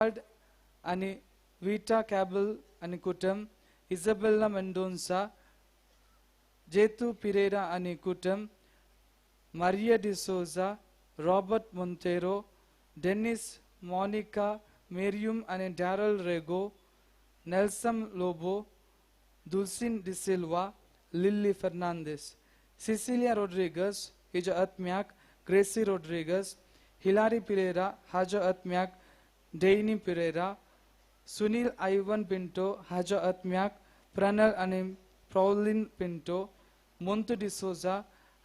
आनी विटा कॅबल आनी कुटुंब, इझाबेला मेंडोन्सा, जेतू पिरेरा आनी कुटुंब, Maria D'Souza, Robert Monteiro, Dennis, Monica, Miriam आनी Daryl Rego, Nelson Lobo, Dulcin D'Silva, Lily Fernandes, Cecilia Rodrigues हिज्या आत्म्याक ग्रेसी रोड्रिगस, हिलारी पिरेरा हाज्या आत्म्याक डेनी पिरेरा, सुनील आयवन पिंटो हाज्या आत्म्याक प्रणल आनी प्रॉलिन पिंटो, मोंतू डिसोजा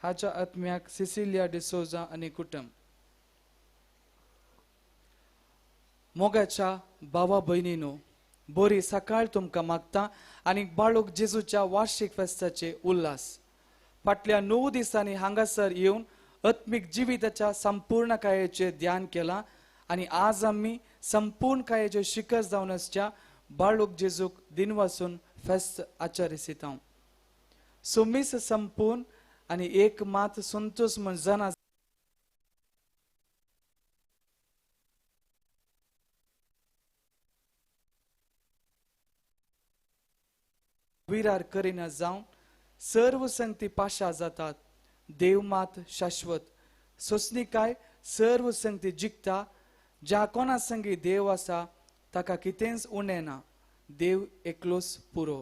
हाज्या आत्म्याक सिसिलिया डिसोजा आनी कुटुंब. मोगाच्या भावा भयणीनो, बरी सकाळ तुमकां मागता आनी बाळूक जेजूच्या वार्षिक फेस्ताचे उल्हास. फाटल्या 9 दिसांनी हांगासर येवन आत्मीक जिविताच्या संपूर्ण कायेचेर ध्यान केलां आनी आज आमी संपूर्ण कायेचे शिखर जावन आसच्या बाळूक जेजूक दिनवासून फेस्त आचरिसिता. सुमीस संपूर्ण आनी एक मात संतोष म्हण जाणा विरार करिना जावन सर्व संगती पाशा जातात. देव मात शाश्वत सोसनिकाय सर्व संगती जिखता. ज्या कोणा संगी देव आसा ताका कितेंच उणें ना. देव एकलोच पुरो.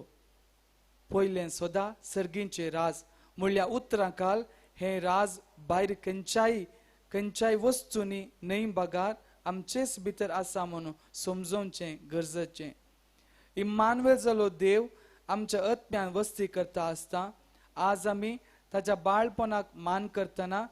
पयलें सदां सर्गींचे राज म्हणल्यार उतरां काल हें राज भायर खंयच्याय खंयच्याय वस्तूंनी न्हय बगार आमचेच भितर आसा म्हणून समजोवचें गरजेचें. इम्मानुएल जालो देव आमच्या आत्म्यान वस्ती करता आसता. आज आमी ताच्या बाळपणाक मान करतना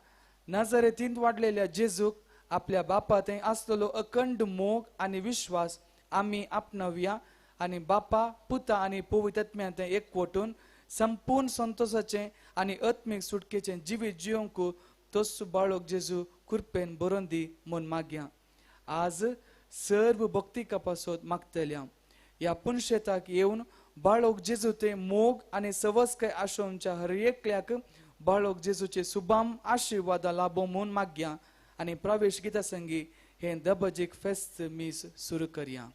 नजरेतींत वाडलेल्या जेजूक आपल्या बापा थंय आसलेलो अखंड मोग आनी विश्वास आमी आपणावया आनी बापा पुता आनी पवित्र आत्म्यान थंय एकवटून संपूर्ण संतोषाचें आनी आत्मीक सुटकेचें जिवीत जियोंक तोच बाळक जेजू कृपेन बरोवन दी म्हूण मागया. आज सर्व भक्ती कपासोत मागतल्या ह्या पुनशेताक येवन बाळक जेजू ते मोग आनी सवस्काय आशोवच्या हर एकल्याक बाळक जेजूचे सुबाम आशिर्वादा लाभो म्हूण मागया आनी प्रवेश गीता संगी हें दबजीक फेस्त मीस सुरू करया.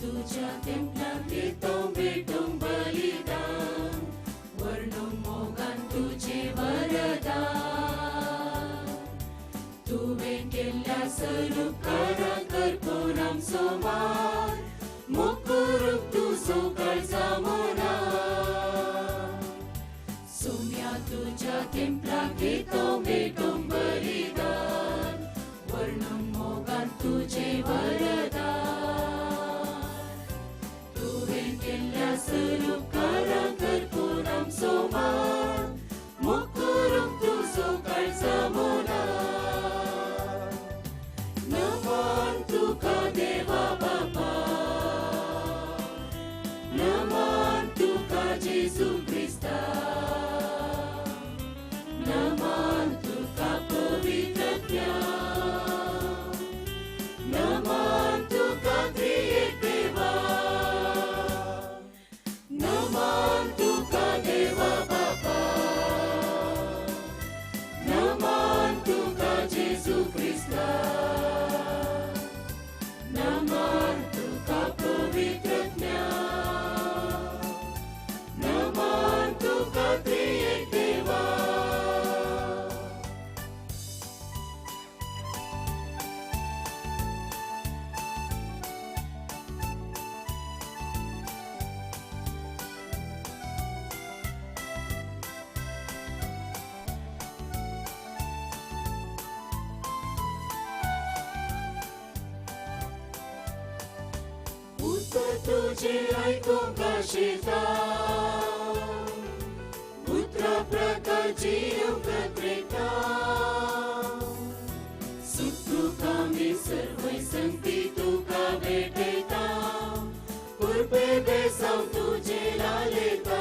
तुझ्या तेंपलाक दितो भेटूंक बलिदान, वर्णूंक मोगान तुजें वरदान. तुवें केल्ल्या सरुपकारां करपून आमचो मान, मोग करूंक तुजो काळजा मोनान. सोम्या तुझ्या तेंपलाक दितो भेटूंक बलिदान, वर्णूंक मोगान तुजें वरदान. सरुपकारां करपून आमचो मान, मोग करूंक तुजो काळजा मोनान. नमन तुका देवा बापा, नमन तुका जेजू क्रिस्ता, नमन तुका पवित्र आत्म्या, नमन तुका त्रिएक देवा. नमन तुका देवा बापा, नमन तुका जेजू क्रिस्ता, नमन तुका पवित्र आत्म्या, नमन तुका त्रिएक देवा. तुझे आयकूंक आशेता, उतरां प्रकार जियोंक त्रेता. सुख तुका आमी सर्वय संगती तुका भेटयता, कुरपे बेसांव तुजें लालयता.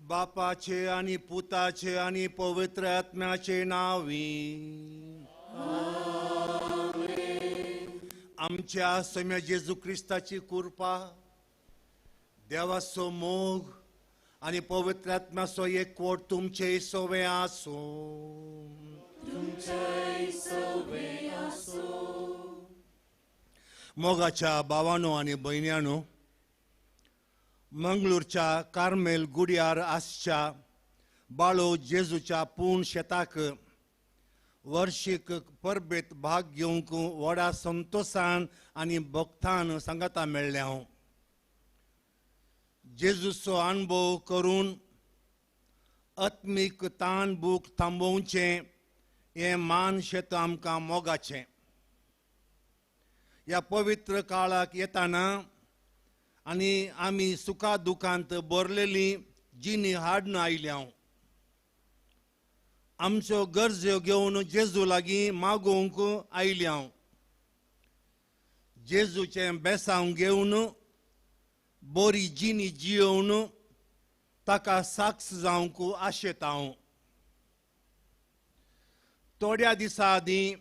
बापाचे आनी पुताचे आनी पवित्र आत्म्याचे नांवी आमच्या सम्या जेजू क्रिस्ताची कृपा, देवाचो मोग आनी पवित्र आत्म्याचो एकवट तुमचे सवे आसूं. मोगाच्या भावानो आनी भयण्यानो, मंगळूरच्या कार्मेल गुड्यार आसच्या बाळो जेजूच्या पूण शेताक वर्शीक परबेत भाग घेवंक व्हडा संतोसान आनी भक्तान सांगाता मेळ्ळें हांव. जेजूचो अणभव करून आत्मीक तान भूक थांबोवचें हें मान शेत आमकां मोगाचें. ह्या पवित्र काळाक येताना आनी आमी सुखा दुखांत भरलेली जिणी हाडून आयल्या हांव. आमच्यो गरज्यो घेवन जेजू लागीं मागोवंक आयल्या हांव. जेजूचें बेसांव घेवन बरी जिणी जियोवन ताका साक्ष जावंक आशेता हांव. थोड्या दिसां आदीं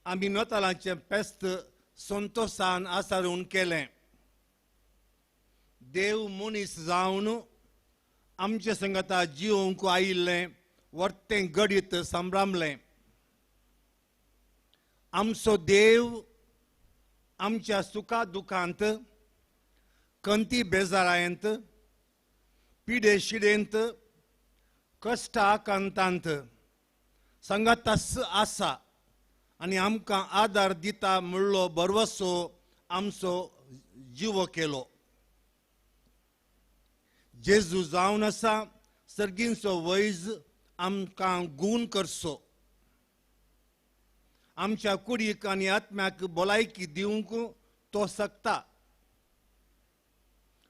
आमी नतालांचें फेस्त संतोसान आसारून केलें. देव मनीस जावन आमचे संगता जिवंक आयिल्लें वर्तें गडीत संभ्रामलें. आमचो देव आमच्या सुखा दुखांत, कंती बेजारायंत, पिडे शिडेंत, कश्टा आकांतांत सांगातास आसा आनी आमकां आदार दिता म्हणलो भरवसो आमचो जिवो केलो. जेजू जावन आसा सर्गींचो वैज आमकां गूण करचो, आमच्या कुडीक आनी आत्म्याक भलायकी दिवंक तो शकता.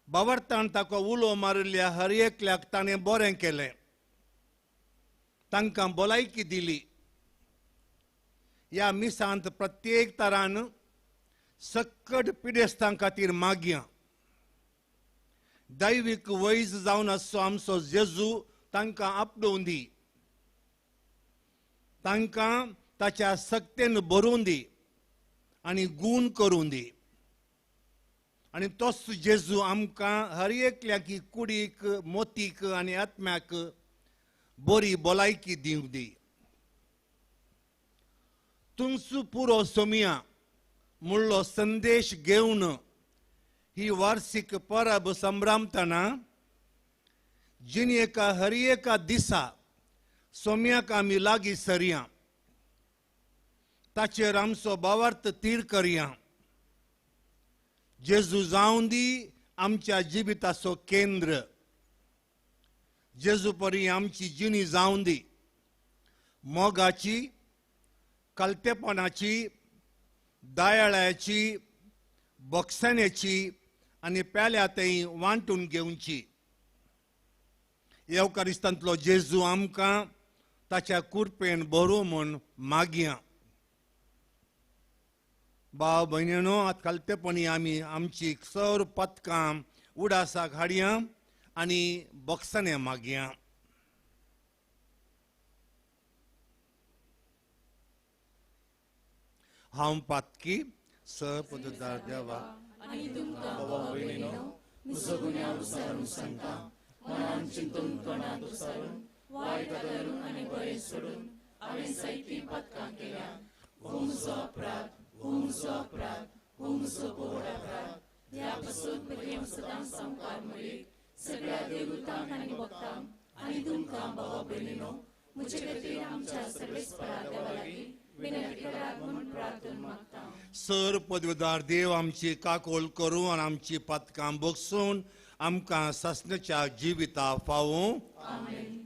बावडतान ताका उलो मारिल्ल्या हर एकल्याक ताणें बरें केलें, तांकां भलायकी दिली. ह्या मिसांत प्रत्येक तरान सक्कट पिडेस्तां खातीर मागया. दैवीक वैज जावन आसचो आमचो जेजू तांकां आपडोवन दी, तांकां ताच्या सक्तेन भरून दी आनी गूण करून दी. आनी तोच जेजू आमकां हर एकल्याकी कुडीक, मोतीक आनी आत्म्याक बरी भलायकी दिवं दी. तुमचो पुरो सोमिया म्हणलो संदेश घेवन ही वार्षिक परब संभ्रामतना जिणेका हर एका दिसा सोम्याक आमी लागीं सरया, ताचेर आमचो भावार्थ तीर करया. जेजू जावन दी आमच्या जिविताचो केंद्र, जेजू परी आमची जिणी जावन दी मोगाची, कलतेपणाची, दयाळाची, बक्षण्याची आनी पेल्या थंय वांटून घेवची. येवकारिस्तांतलो जेजू आमकां ताच्या कुरपेन भरूं म्हूण मागया. भाव भयणीनो, आतां खालतेपणी आमी आमची सर पथकां उडासाक हाडया आनी बक्षणें मागया. हांव पातकी सपददार देवा आनी तुमकां भावा भयणीनो म्हजो गुन्यांव विचारून सांगता, मनान चिंतून तोंडांत उसारून वायट धरून आनी बरें सोडून हांवें जायतीं पातकां केल्या. हो म्हजो अपराध, हो म्हजो अपराध, हो म्हजो व्हड अपराध. ह्या पासून म्हजें सदां सामकार मरेक सगळ्या देवदूतांक आनी भक्तांक आनी तुमकां भावा भयणीनो म्हजे खातीर आमच्या सर्वेस्परा देवा लागीं विनंती करात म्हूण प्रार्थना मागता. सर पदवीदार देव आमची काकोल करूं आनी आमची पातकां बगसून आमकां सासणाच्या जिविता फावूं. आमेन.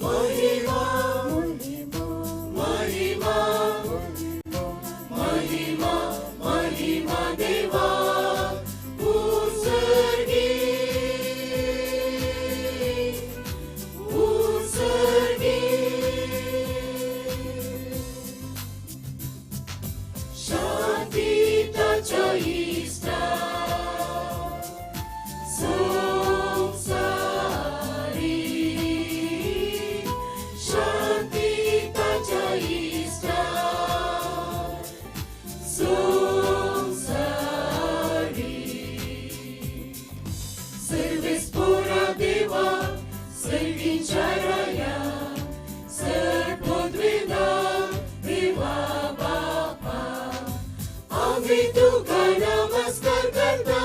महिमा महिमा महिमा महिमा देवा उत्सर्गी उत्सर्गी शांती ताच्या इश्टा संसारी शांती ताच्या इश्टा संसारी सर्वेस्पोरा देवा सर्वींच्या राया सर्वोद्वेदा देवा बापा आम्ही तुका नमस्कार करता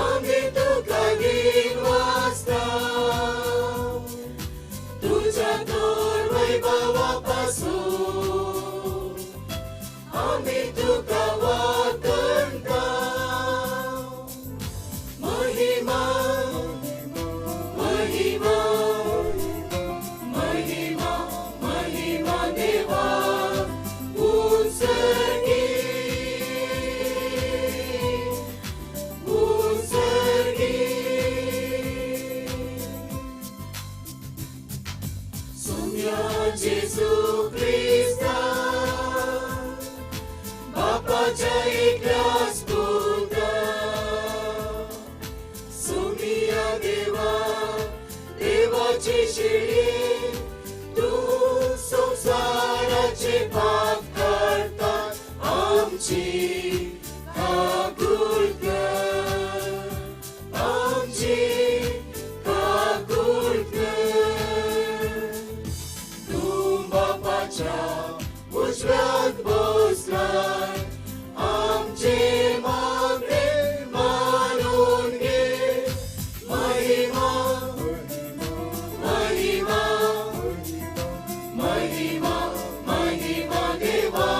आम्ही तुका गीत वाजता तुझ्या थोर वैभवापासून आम्ही तुका वाकणता महिमा महिमा महिमा महिमा देवा उत्सर्गी उत्सर्गी सुम्या जेजू क्रिस्ता बापाच्या एकल्याच पुता सुमिया देवा देवाची शिळी तू संसाराचे पाप करता आमची काकूळ कर आमची काकूळ कर तूं बापाच्या उजव्यात बसलाय आमचे मागणे मानून घे महिमा महिमा महिमा महिमा देवा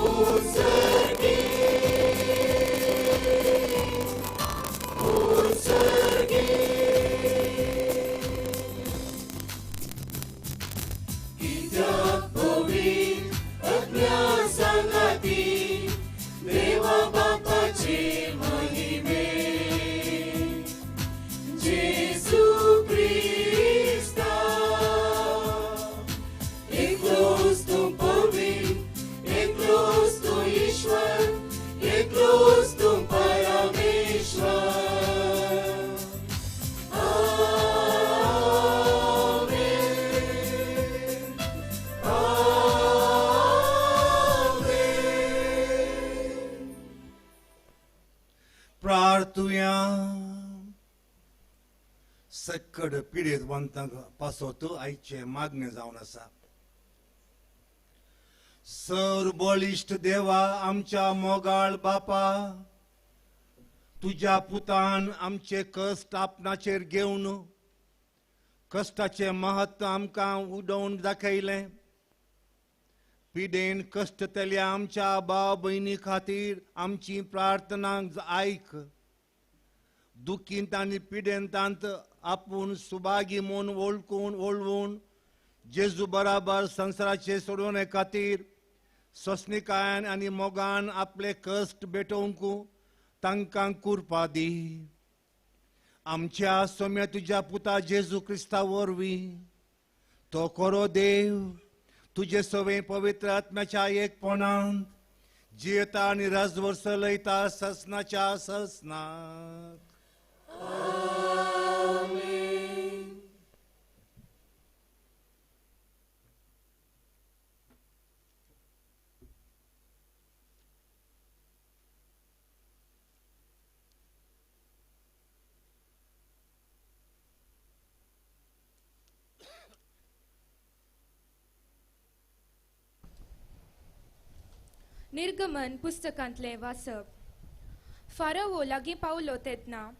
उत्सर्गी उत्सर्गी कित्याक पवित्र आत्म्या सांगाती देवा बापाचे महिमे जेजू क्रिस्ता एकलोच तूं पवित्र एकलोच तूं ईश्वर एकलोच तूं परमेश्वर. आमेन. आमेन. प्रार्थुया. सक्कड पिडेतवंतांक पासत आयचे मागणें जावन आसा. सर बळिश्ट देवा आमच्या मोगाळ बापा, तुज्या पुतान आमचे कश्ट आपणाचेर घेवन कश्टाचें महत्व आमकां उडोवन दाखयलें. पिडेन कश्टतल्या आमच्या भाव भयणी खातीर आमची प्रार्थना आयक. दुखींत आनी पिडेंतांत आपूण सुभागी म्हूण वळखून वळवून जेजू बराबर संवसाराचे सोडोवणे खातीर सोंसणिकायेन आनी मोगान आपले कश्ट भेटोवंक तांकां कुरपा दी. आमच्या सोम्या तुज्या पुता जेजू क्रिस्ता वरवीं तो खरो देव तुजे सवे पवित्र आत्म्याच्या एकपणांत जियेता आनी राजवर चलयता ससनाच्या ससनाक. निर्गमन पुस्तकांतलें वाचप. फाराओ लागीं पावलो तेन्ना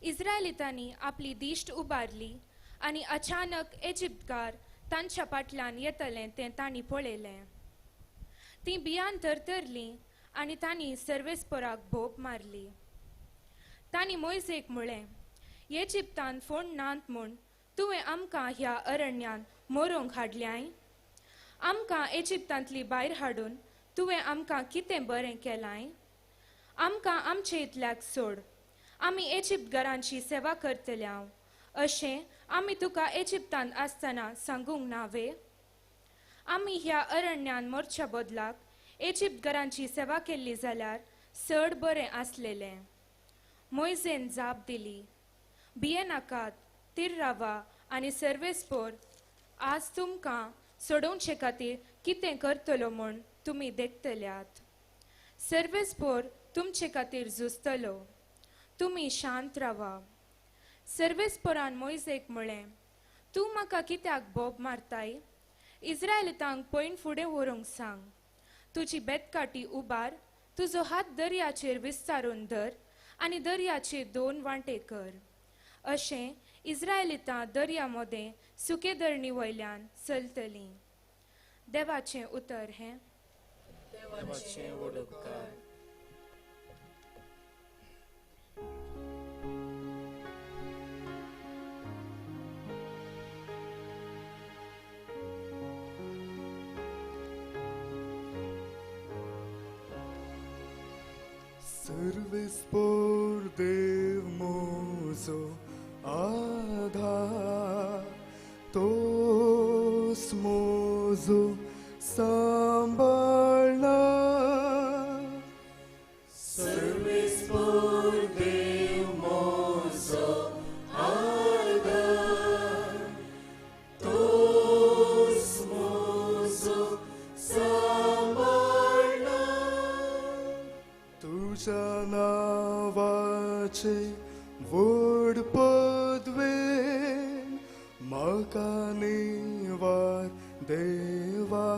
इस्रायलितांनी आपली दिश्ट उबारली आनी अचानक इजिप्तकार तांच्या फाटल्यान येतलें तें तांणी पळयलें. तीं बियान थरथरलीं आनी तांणी सर्वेस्पराक भोप मारली. तांणी मोयजेक म्हळें, इजिप्तान फोंड नात म्हूण तुवें आमकां ह्या अरण्यान मोरोंक हाडल्याय? आमकां एजिप्तांतली भायर हाडून तुवें आमकां कितें बरें केलांय? आमकां आमचे इतल्याक सोड, आमी एजिप्त घरांची सेवा करतले हांव अशें आमी तुका एजिप्तांत आसतना सांगूंक ना वे? आमी ह्या अरण्यान मोरच्या बदलाक एजिप्त घरांची सेवा केल्ली जाल्यार चड बरें आसलेलें. मोयजेन जाप दिली, भियेनाकात, तीर रावा आनी सर्वेस्पोर आज तुमकां सोडोवचे खातीर कितें करतलो म्हूण तुमी देखतल्यात. सर्वेस्पोर तुमचे खातीर झुजतलो, तुमी शांत रावा. सर्वेस्पोरान मोयजेक म्हळें, तूं म्हाका कित्याक बोब मारताय? इस्रायलितांक पयण फुडें व्हरूंक सांग. तुजी बेतकाटी उबार, तुजो हात दर्याचेर विस्तारून धर आनी दर्याचे दोन वांटे कर. अशें इस्रायलितां दर्या मदें सुके धरणी वयल्यान चलतलीं. देवाचें उतर हें. देवाचें व्हड उपकार. सर्वेस्पोर देव मोजो आधार, तोस मोजो सांबाळना. सर्वेस्पोर देव मोजो आधार, तोस मोजो सांबाळना. तुझ्या नावाचे व्हड पदवेन म्हाका निवार देवा.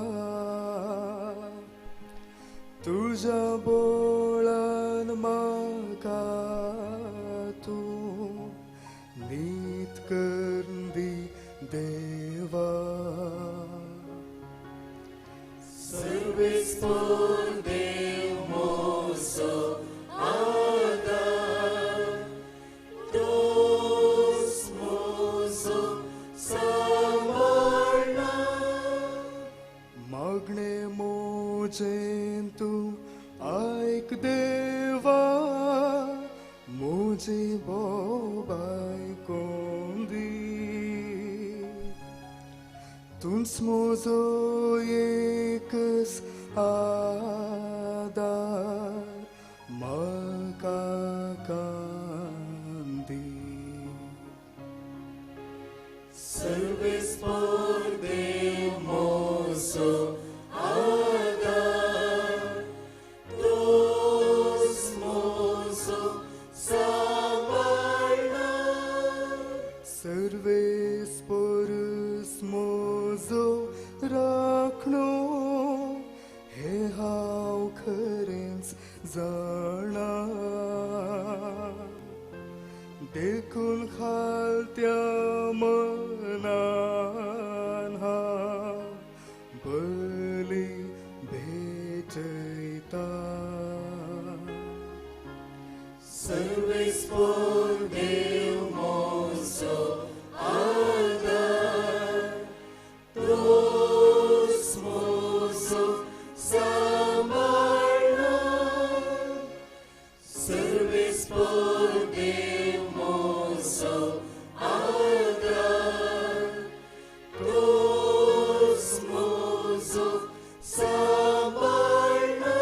तुझ्या बोळान म्हाका तूं नीत करून दी देवा. सर्वेस्पोर देव मोजो आधार, तोस मोजो सांबाळना. मागणे मोजेन तूं आयक देवा, म्हजी बोबाय कोंदी. तूंच म्हजो एकच आदार, म्हाका कांदी. सर्वेस्पोर देव मोजो आधार, तोस मोजो सांबाळना. सर्वेस्पोरस मोजो राखणो, हे हांव खरेंच जाणा. देखून खालत्या मनान हांव बली भेटयता. सर्वेस्पोर देव मोजो आधार, तोस मोजो सांबाळना. सर्वेस्पोर देव मोजो आधार, तोस मोजो सांबाळना.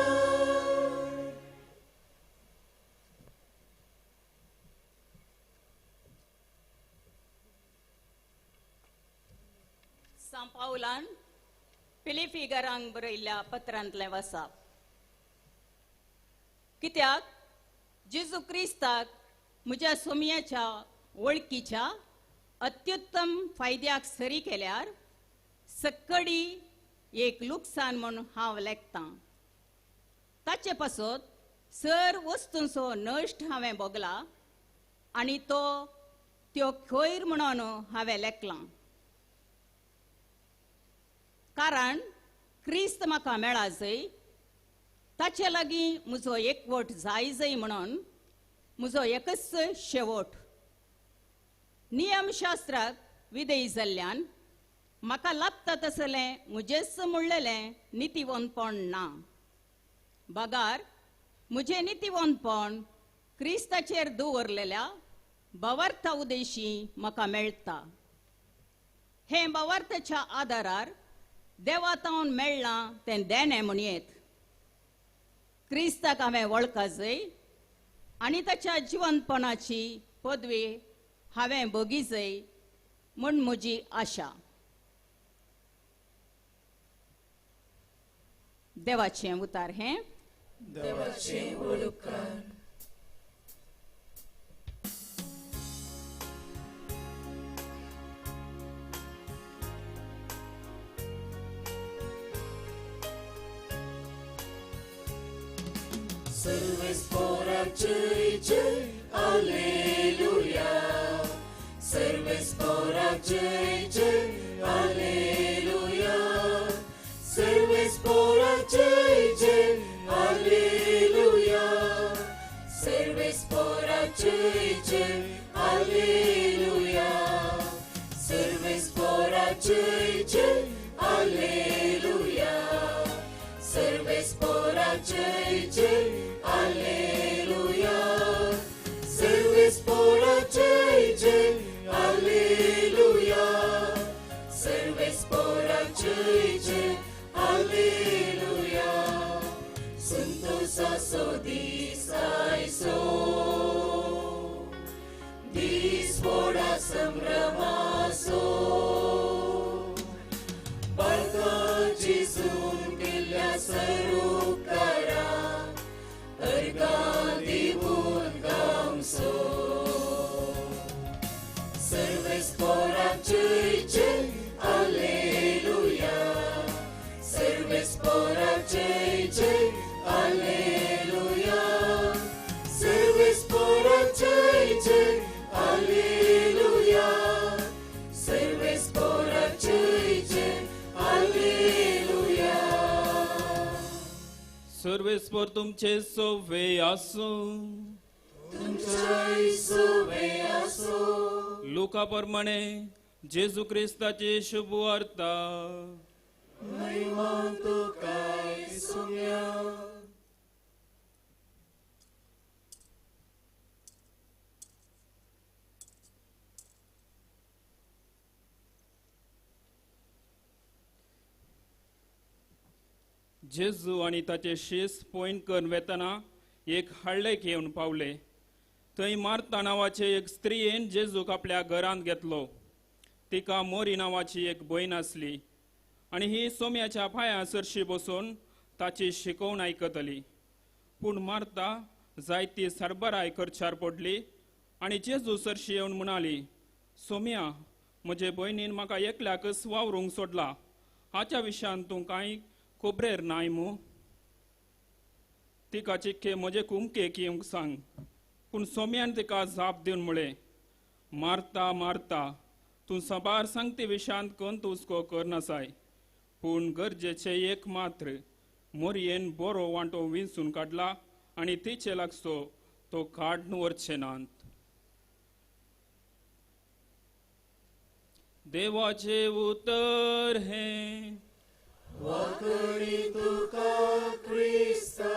सांत पावलान फिलिपीकारांक बरयल्ल्या पत्रांतलें वाचप. कित्याक जेजू क्रिस्ताक म्हज्या सोमयाच्या वळखीच्या अत्युत्तम फायद्याक सरी केल्यार सक्कडी एक लुकसाण म्हूण हांव लेखतां. ताचे पासत सर वस्तूंचो नश्ट हांवें भोगला आनी तो त्यो खैर म्हणून हांवें लेखलां. कारण क्रिस्त म्हाका मेळा जय, ताचे लागीं म्हजो एकवट जाय जय म्हणून म्हजो एकच शेवट. नियमशास्त्राक विदेय जाल्ल्यान म्हाका लाबता तसलें म्हजेच म्हणलेलें नितीवंतपण ना, बगार म्हजें नितीवंतपण क्रिस्ताचेर दवरलेल्या भावार्था उदेशी म्हाका मेळटा. हें भावार्थाच्या आदारार देवा तावन मेळ्ळां तें देणें म्हणयेत. क्रिस्ताक हांवें वळखा जय आनी ताच्या जिवंतपणाची पदवी हांवें भोगी जय म्हूण म्हजी आशा. देवाचें उतार हें. देवाचें उपकार. सर्वेस्पोराक जय जय आलेलुया, सर्वेस्पोराक जय जय आलेलुया, सर्वेस्पोराक जय जय आलेलुया, सर्वेस्पोराक जय जय आलेलुया, सर्वेस्पोराक जय जय आलेलुया, सर्वेस्पोराक जय जय आलेलुया, सर्वेस्पोराक जय जय आलेलुया, सर्वेस्पोराक जय जय आलेलुया. संतोषाचो दीस आयचो, दीस व्हडा संभ्रमाचो, बाळका जेजून केल्ल्या सरुपकारा अर्गां दिवून गावचो. सर्वेस्पोराक जय जय आलेलुया, सर्वेस्पोराक जय जय आलेलुया, सर्वेस्पोराक जय जय आलेलुया, सर्वेस्पोराक जय जय आलेलुया. सर्वेस्पोर तुमचे सोवे आसूं. तुमच्याय सोवे आसूं. लुका प्रमाणे जेजू क्रिस्ताची शुभ वार्ता. महिमा तुकाय सुम्या. जेजू आनी ताचे शीस पॉयंट करून वेतना एक हाडलेक येवन पावले. थंय मार्ता नांवाचे एक स्त्रियेन जेजूक आपल्या घरांत घेतलो. तिका मोरी नांवाची एक भयण आसली आनी ही सोम्याच्या पांयां सरशी बसून ताची शिकोवण आयकतली. पूण मार्ता जायती सरबराय करच्यार पडली आनी जेजू सरशी येवन म्हणाली, सोम्या, म्हजे भयणीन म्हाका एकल्याकच वावरूंक सोडला, हाच्या विशयान तूं कांय खबरेर नाय मू? तिका चिक्के म्हजे कुमकेक येवंक सांग. पूण सोम्यान तिका जाप दिवन म्हळें, मार्ता मार्ता, तूं साबार सांगती विशयांत कोण हुस्को करनासाय, पूण गरजेचें एक मात्र. मोरयेन बरो वांटो विंचून काडला आनी तिचे लागचो तो काडून व्हरचे नात. देवाचें उतर हें. वाकडी तुका क्रिस्ता.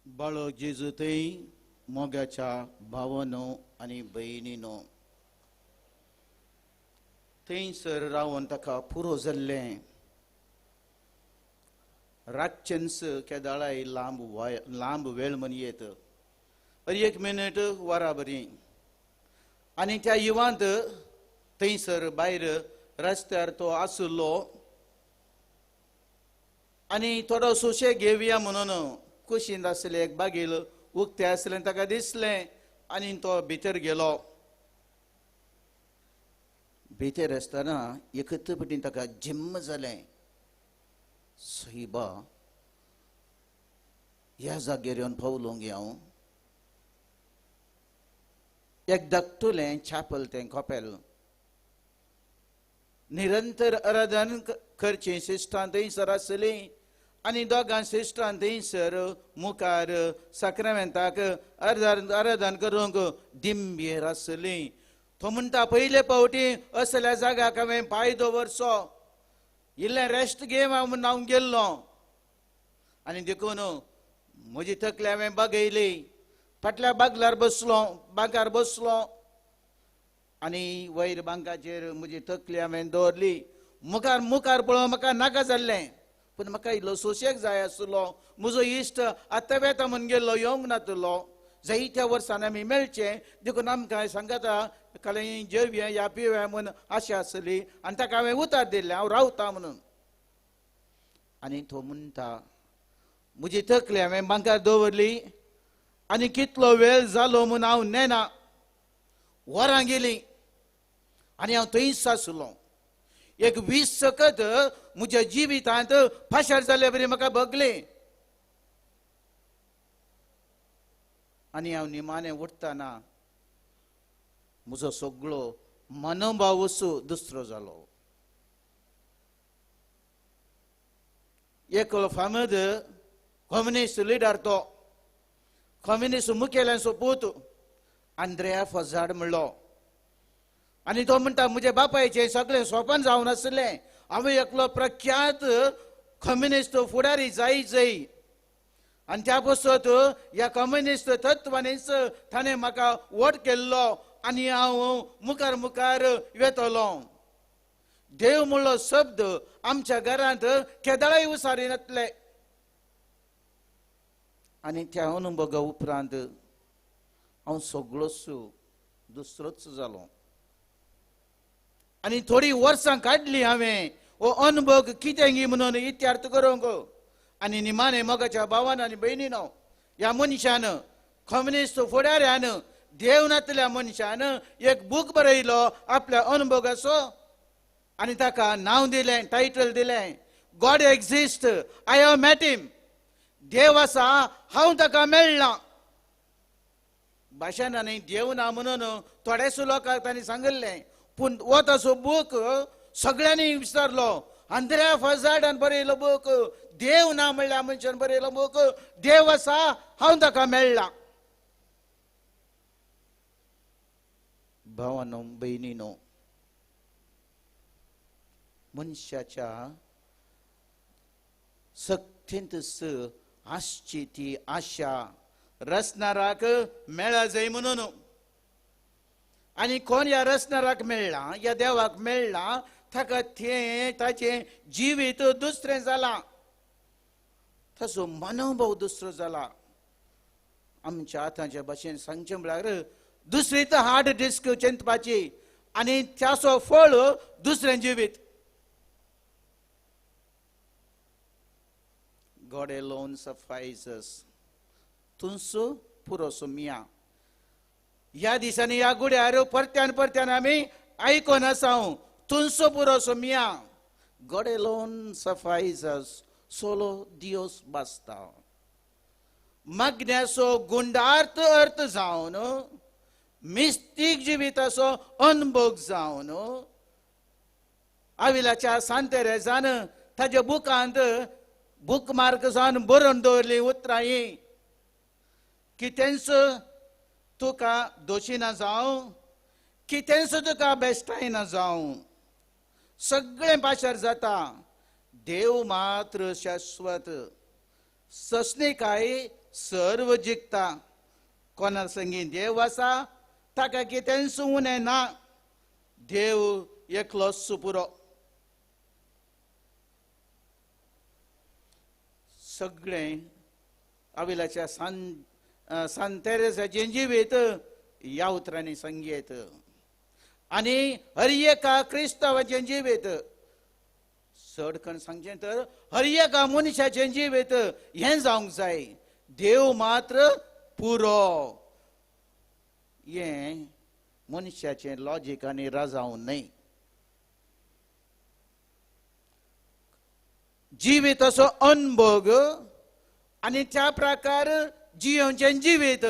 बाळक जेजू थंय मोगाच्या भावानो आनी भयणीनो, थंयसर रावन ताका पुरो जाल्लें. रातचेंच केदाळाय लांब लांब वेळ म्हणयेत, एक मिनट वरा बरी. आनी त्या युवांत थंयसर भायर रस्त्यार तो आशिल्लो आनी थोडो सुशेग घेवया म्हणून कुशींत आसलें एक बागील उक्तें आसलें ताका दिसलें आनी तो भितर गेलो. भितर आसतना एकच पटीन ताका जिम्म जालें, सायबा ह्या जाग्यार येवन पावलों गे हांव. एक धाकटुलें छापल तें कपेल, निरंतर आराधन करचीं सिस्टरां थंयसर आसलीं आनी दोगां सिस्टरां थंयसर मुखार साक्रामेंताक आराधन करूंक दिंबेर आसलीं. तो म्हणटा पयले फावटी असल्या जाग्याक हांवें पांय दवरचो, इल्लें रेस्ट घे म्हूण हांव गेल्लो आनी देखून म्हजी तकली हांवें बागयली, फाटल्या बागलार बसलो, बांकार बसलो आनी वयर बांकाचेर म्हजी तकली हांवें दवरली. मुखार मुखार पळोवन म्हाका नाका जाल्लें, पूण म्हाका इल्लो सोशेक जाय आसलो. म्हजो इश्ट आतां वेता म्हूण गेल्लो, येवंक नातलो. जायत्या वर्सान आमी मेळचें देखून आमकां सांगता काल जेवया या पिवया म्हूण आशा आसली आनी ताका हांवें उतार दिल्लें हांव रावता म्हणून. आनी तो म्हणटा म्हजी तकली हांवें बांकार दवरली आनी कितलो वेळ जालो म्हूण हांव नेना, वरां गेलीं आनी हांव थंयच आसलो. एक 20 सकत म्हज्या जिवितांत फाशार जाल्ले बरी म्हाका भगलें आनी हांव निमाणें उठतना म्हजो सगळो मनोभाव असो दुसरो जालो. एकलो फामद कम्युनिस्ट लिडर, तो कम्युनिस्ट मुखेल्यांचो पूत आंद्रेया फजाड म्हणलो आनी तो म्हणटा म्हज्या बापायचें सगळें सोपन जावन आसलें, हांवें एकलो प्रख्यात कम्युनिस्ट फुडारी जाय जाय आनी त्या पासत ह्या कम्युनिस्ट तत्वांनीच ताणें म्हाका वोट केल्लो आनी हांव मुखार मुखार वेतलो. देव म्हणलो शब्द आमच्या घरांत केदळाय उसारिनातले आनी त्या अनुभवा उपरांत हांव सगळोच दुसरोच जालो. आनी थोडीं वर्सां काडलीं हांवें हो अनुभव कितें गी म्हणून इत्यार्थ करूंक. आनी निमाणें मोगाच्या भावान आनी भयणीनो, ह्या मनशान कम्युनिस्ट फुडाऱ्यान देव नातल्या मनशान एक बूक बरयलो आपल्या अनुभवाचो आनी ताका नांव दिलें, टायटल दिलें, God exist, I have met him. देव आसा, हांव ताका मेळ्ळां. भाशणांनी न्ही देव ना म्हणून थोड्यासो लोकांक तांणी सांगिल्लें, पूण हो ताचो बूक सगळ्यांनी विचारलो. आंद्रेया फजार्डान बरयलो बूक, देव ना म्हणल्यार मनशान बरयलो बूक, देव आसा, हांव ताका मेळ्ळां. भावानो भयणीनो, मनशाच्या सक्तींतच आसची ती आशा रसनाराक मेळा जाय म्हणून. आनी कोण ह्या रसनाराक मेळ्ळा, ह्या देवाक मेळ्ळा, ताका तें ताचें जिवीत दुसरें जालां, ताचो मनोभाव दुसरो जाला. आमच्या आतांच्या भाशेन सांगचें म्हळ्यार दुसरी तर हार्ड डिस्क चिंतपाची आनी त्याचो फळ दुसरें जिवीत. God alone suffices. तुमचो पुरोसो मिया. ह्या दिसांनी ह्या गुड्यार परत्यान परत्यान आमी आयकोन आसा, तुमचो पुरोसो मिया. God alone suffices. Solo Dios basta. मागण्याचो गुंडार्थ अर्थ जावन, मिस्तीक जिविताचो अनभोग जावन, आविलाच्या सांतेरेजान ताच्या बुकांत बूक मार्क जावन बरोवन दवरली उतरां हीं, कितेंच तुका दोशी ना जावं, कितेंच तुका बेश्टाय ना जावं, सगळें पाशार जाता, देव मात्र शाश्वत, सस्निकाय सर्व जिखता. कोणा संगी देव आसा ताका कितेंच उणें ना, देव एकलोच पुरो. सगळें आविलाच्या सांतेरेसाचें जिवीत ह्या उतरांनी संगीत आनी हर एका क्रिस्तांवाचें जिवीत, चड करून सांगचें तर हर एका मनशाचें जिवीत हें जावंक जाय, देव मात्र पुरो. हें मनशाचें लॉजीक आनी राजांव न्हय. जिवीत असो अनभोग आनी त्या प्रकार जियोवचें जिवीत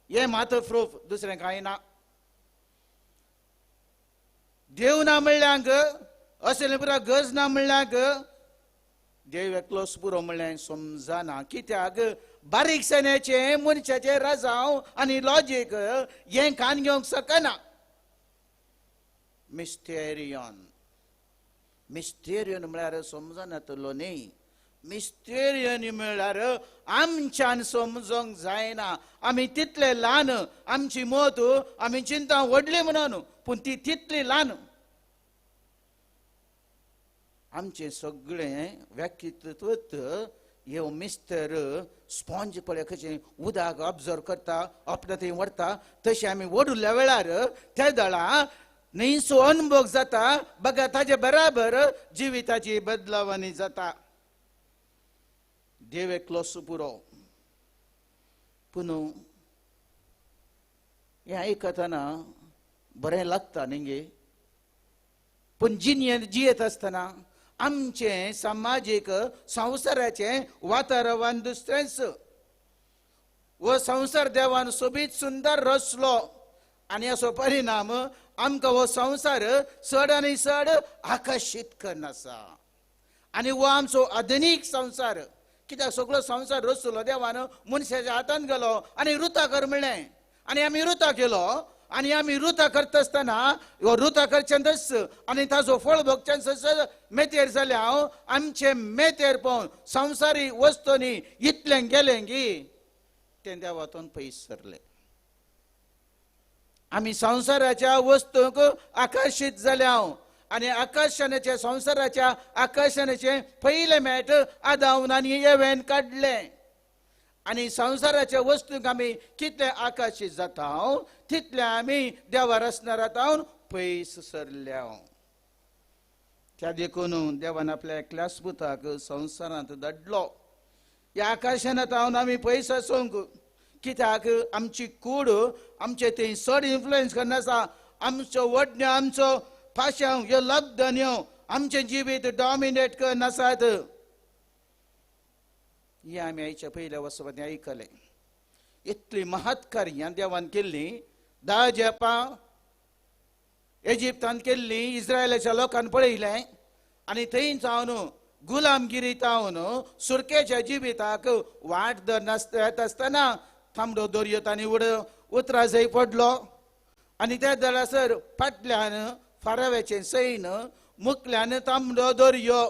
हें मात प्रूफ, दुसरें कांय ना. देव ना म्हणल्यांक असलें पुरा गरज ना म्हणल्यार देव एकलोच पुरो म्हणल्यार समजना. कित्याक बारीकसाणेचें मनशाचें रजांव आनी लॉजीक हें कान घेवंक शकना. मिस्टेरियन, मिस्टेरियन म्हळ्यार समजनातलो न्ही. मिस्टेरियन म्हळ्यार आमच्यान समजोंक जायना. आमी तितले ल्हान, आमची मत आमी चिंता व्हडली म्हणून, पूण ती तितली ल्हान. आमचें सगळें व्यक्तित्वत हे मिस्टर स्पॉन्ज पळय कशें उदक ऑब्जर्व करता, आपणा थंय व्हरता, तशें आमी वडुल्ल्या वेळार त्या दळा न्हयसो अनभोग जाता बघा, ताजे बराबर जिविताची बदलावणी जाता. देव एकलोच पुरो. पूण हें आयकतना बरें लागता न्ही गे, पूण जिणेंत जियेत आसतना आमचें समाजीक संवसाराचें वातावरण दुसरेंच. हो संवसार देवान सोबीत सुंदर रचलो आनी हाचो परिणाम आमकां हो संवसार चड आनी चड आकर्शीत करून आसा. आनी हो आमचो आधुनीक संवसार, कित्याक सगळो संवसार रचलो देवान, मनशाच्या हातान गेलो आनी रुता कर म्हणलें आनी आमी रुता केलो. आनी आमी रुता करता आसतना हो रुता करच्यानच आनी ताजो फळ भोगच्यानच मेतेर जालें हांव. आमचें मेतेर पळोवन संवसारी वस्तूंनी इतलें गेलें की तें देवातून पयस सरलें. आमी संवसाराच्या वस्तूंक आकर्शीत जाले हांव आनी आकर्शणाचे संवसाराच्या आकर्शणाचें पयलें मेट आदावन आनी येवेन काडलें. आनी संवसाराच्या वस्तूंक आमी कितले आकर्शीत जाता तितले आमी देवा रचणारांत पयस सरल्या. त्या देखून देवान आपल्या एकल्याच पुताक संवसारांत धाडलो. ह्या आकर्शणांत आमी पयस आसूंक, कित्याक आमची कूड आमचे थंय चड इन्फ्लुएन्स करना आसा. आमचो वडण्यो, आमचो पाशांव, ह्यो लब्धन्यो आमचें जिवीत डॉमिनेट करना आसात. हें आमी आयच्या पयल्या वर्सांनी आयकलें. इतली महत्कार्यां देवान केल्लीं, 10 झेपां इजिप्तान केल्लीं, इस्रायलाच्या लोकान पळयलें आनी थंय जावन गुलामगिरी जावन सुरकेच्या जिविताक वाट दर येत आसतना तांबडो दर्यो तांणी उतरा जंय पडलो आनी त्या दळासर फाटल्यान फाराव्याचें सैन, मुखल्यान तांबडो दर्यो.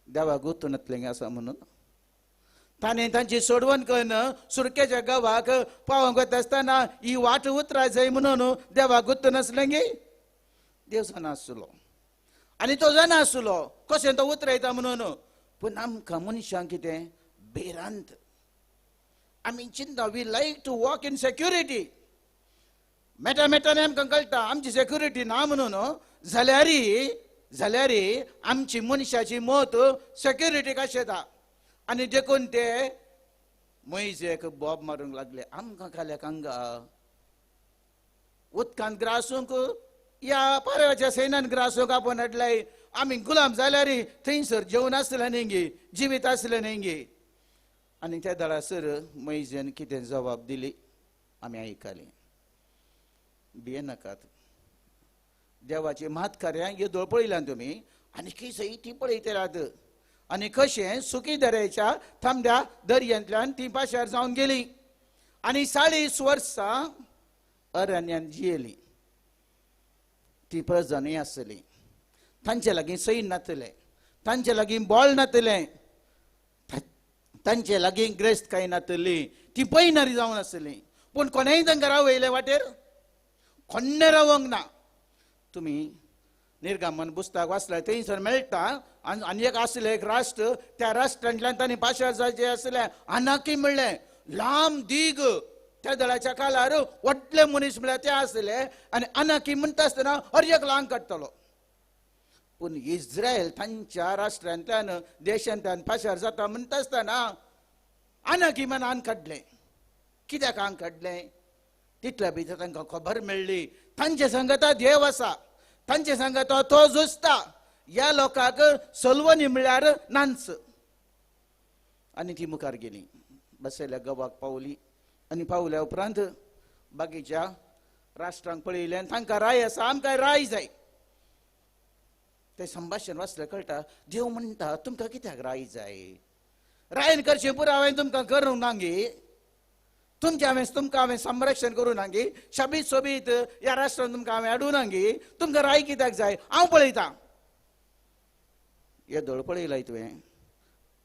देवाक गुंतून आसा म्हणून ताणें तांची सोडवण करून सुरकेच्या गांवाक पावोवंक वता आसतना ही वाट उतरा जाय म्हणून देवाक गुंतून आसलें गे. देव जाणा आसलो आनी तो जाणा आसलो कशें तो उतरायता म्हणून. पूण आमकां मनशांक कितें भिरांत, आमी चिंता, we like to walk in security. मेटा मेटाने आमकां कळटा आमची सेक्युरिटी ना म्हणून, जाल्यार आमची मनशाची मत सेक्युरिटी कशें येता. आनी देखून ते मोयजेक बोब मारूंक लागले, आमकां खाल्याक हांगा उदकांत ग्रासूंक या पारव्याच्या सैन्यान ग्रासूंक आपोवन हाडलाय. आमी गुलाम जाल्यार थंयसर जेवण आसलें न्ही गे, जिवीत आसलें न्ही गे. आनी त्या दळासर मोयजेन कितें जबाब दिली आमी आयकली. भियेनाकात, देवाची महत्कार्यां येदोळ पळयल्यान तुमी आनी की ती पळयतल्यात. आनी कशें सुकी दर्याच्या तांबड्या दर्यांतल्यान ती पाशार जावन गेली आनी 40 वर्सां अरण्यान जियेली. ती प्रजा न्हय आसली, तांचे लागीं सैन नातलें, तांचे लागीं बॉल नातलें, तांचे लागीं ग्रेस्त कांय नातली, ती पयनारी जावन आसली. पूण कोणेंय तांकां रावयलें वाटेर, कोण्णें रावंक ना. तुमी निर्गमन पुस्तक वाचल्यार थंयसर मेळटा आनी एक आसलें एक राष्ट्र, त्या राष्ट्रांतल्यान तांणी पाशार जायचें आसलें. अनाकी म्हणलें लांब दीग त्या दळाच्या काळार व्हडले मनीस म्हळ्यार ते आसले आनी अनाकी म्हणटा आसतना हर एक लांग काडटलो. पूण इस्रायल तांच्या राष्ट्रांतल्यान देशांतल्यान पाशार जाता म्हणटा आसतना अनाकी म्हण आंग काडलें. कित्याक आंग काडलें? तितल्या भितर तांकां खबर मेळ्ळी तांचे सांगता देव आसा, तांचे सांगता तो झुजता, ह्या लोकांक सलवणी म्हळ्यार नांच. आनी ती मुखार गेली, बसयल्या गांवाक पावली आनी पावल्या उपरांत बाकीच्या राष्ट्रांक पळयलें, तांकां राय आसा, आमकां राय जाय. तें संभाशण वाचलें कळटा. देव म्हणटा तुमकां कित्याक राय जाय? रायन करचें पुरो हांवें तुमकां करूंक ना गे, तुमचें हांवें तुमकां हांवें संरक्षण करूं ना गे, शाबीत सोबीत ह्या राष्ट्रान तुमकां हांवें हाडूं ना गे, तुमकां राय कित्याक जाय? हांव पळयतां. येदोळ पळयलाय तुवें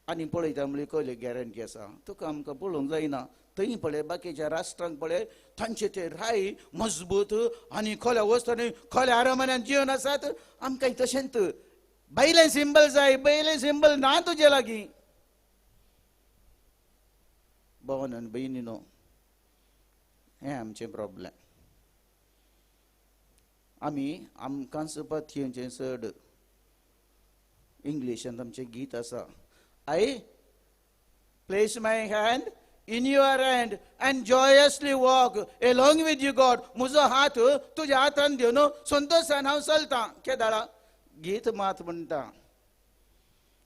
आनी पळयता म्हणल्यार कसली गॅरंटी आसा? तुका आमकां पळोवंक जायना. थंय पळय, बाकीच्या राष्ट्रांक पळय, तांचे ते राय मजबूत आनी खोल्या वस्त आनी खोल्या आरामान्यान जिवन आसात. आमकां तशेंच बैलें सिंबल जाय, बैलें सिंबल ना तुजे लागीं. भोवन आनी भयणीनो, हें आमचें प्रॉब्लेम. आमी आमकांच पथयेचें चड. इंग्लिशांत आमचें गीत आसा, I place my hand in your hand and joyously walk along with you God. म्हजो हात तुज्या हातान घेवन संतोशान हांव चलतां. केदाळा गीत मात म्हणटा,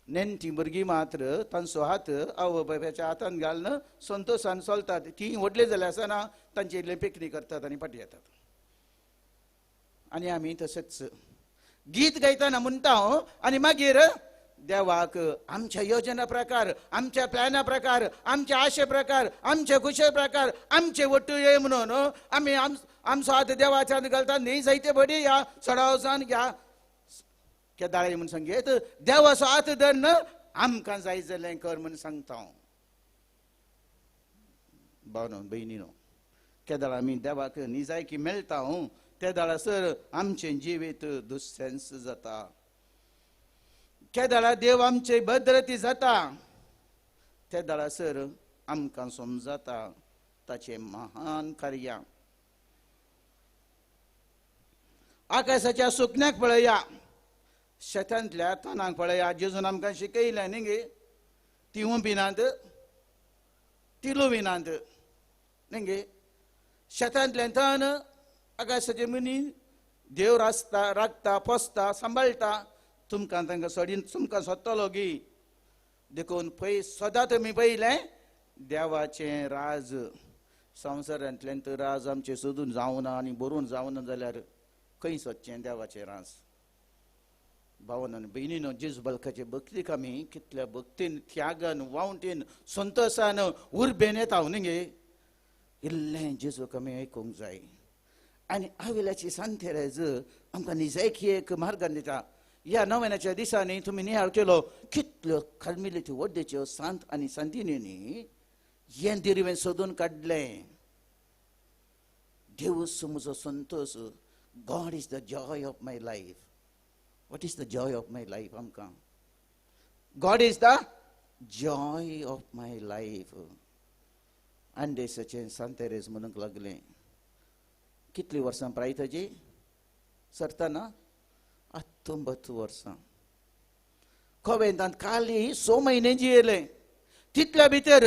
नेणटी भुरगीं मात्र तांचो हात आवय बापायच्या हातान घालून संतोशान चलतात. तीं व्हडली जाली आसतना तांचे इल्लें पिकनीक करतात आनी फाटीं येतात. आनी आमी तशेंच गीत गायतना म्हणटा आनी मागीर देवाक आमच्या योजना प्रकार, आमच्या प्लॅना प्रकार, आमच्या आशे प्रकार, आमचे खुशे प्रकार, आमचे वट्टू ये म्हणून आमी आमचो हात देवाच्या हात घालता. न्ही जायते बडी ह्या सडावसान ह्या केदाळे म्हूण सांगेत देवाचो हात धरून आमकां जाय जालें कर म्हूण सांगता हांव. भावनो भयणीनो, केदाळ आमी देवाक न्ही जाय की मेळटा हांव, ते दाळासर आमचें जिवीत दुस्सेंस जाता. केदाळा देव आमचे भद्रती जाता, ते दाळासर आमकां समजाता ताचें महान कार्य. आकाशाच्या सुकण्याक पळया, शेतांतल्या तणांक पळया. जेजून आमकां शिकयलें न्ही गे, ती उबिनात ती लुविनात न्ही गे. शेतांतलें तण आकाशाचे मनी देव रासता, राखता, पोसता, सांबाळटा. तुमकां तांकां सोडीन तुमकां सोदतलो गी. देखून पय सदां तुमी पयलें देवाचें राज. संवसारांतल्यान तर राज आमचें सोदून जावना आनी बरोवन जावना जाल्यार खंय सोदचें देवाचें राज? भावन आनी भयणीनो, जेजू बालकाचे भक्तीक आमी कितल्या भक्तीन, त्यागान, वावटीन, संतोशान, उर्बेन येता न्ही गे. इल्लें जेजूक आमी आयकूंक जाय. आनी आविल्याची सांतेरेज आमकां निजायकी एक मार्गान दिता. ह्या नव्याच्या दिसांनी तुमी निहाळ केलो कितल्यो कार्मेलीच्यो वड्डेच्यो सांत आनी सांतिनी हें दिरवें सोदून काडलें. देवूच म्हजो Santosh. God is the joy of my life. What is the joy of my life आमकां? God is the joy of my life. आंडेसाचें सांतेरेज म्हणूंक लागलें. कितलीं वर्सां प्राय ताजी सरतना? 19 वर्सां. कोवेंतांत खाली 6 म्हयने जियेलें. तितल्या भितर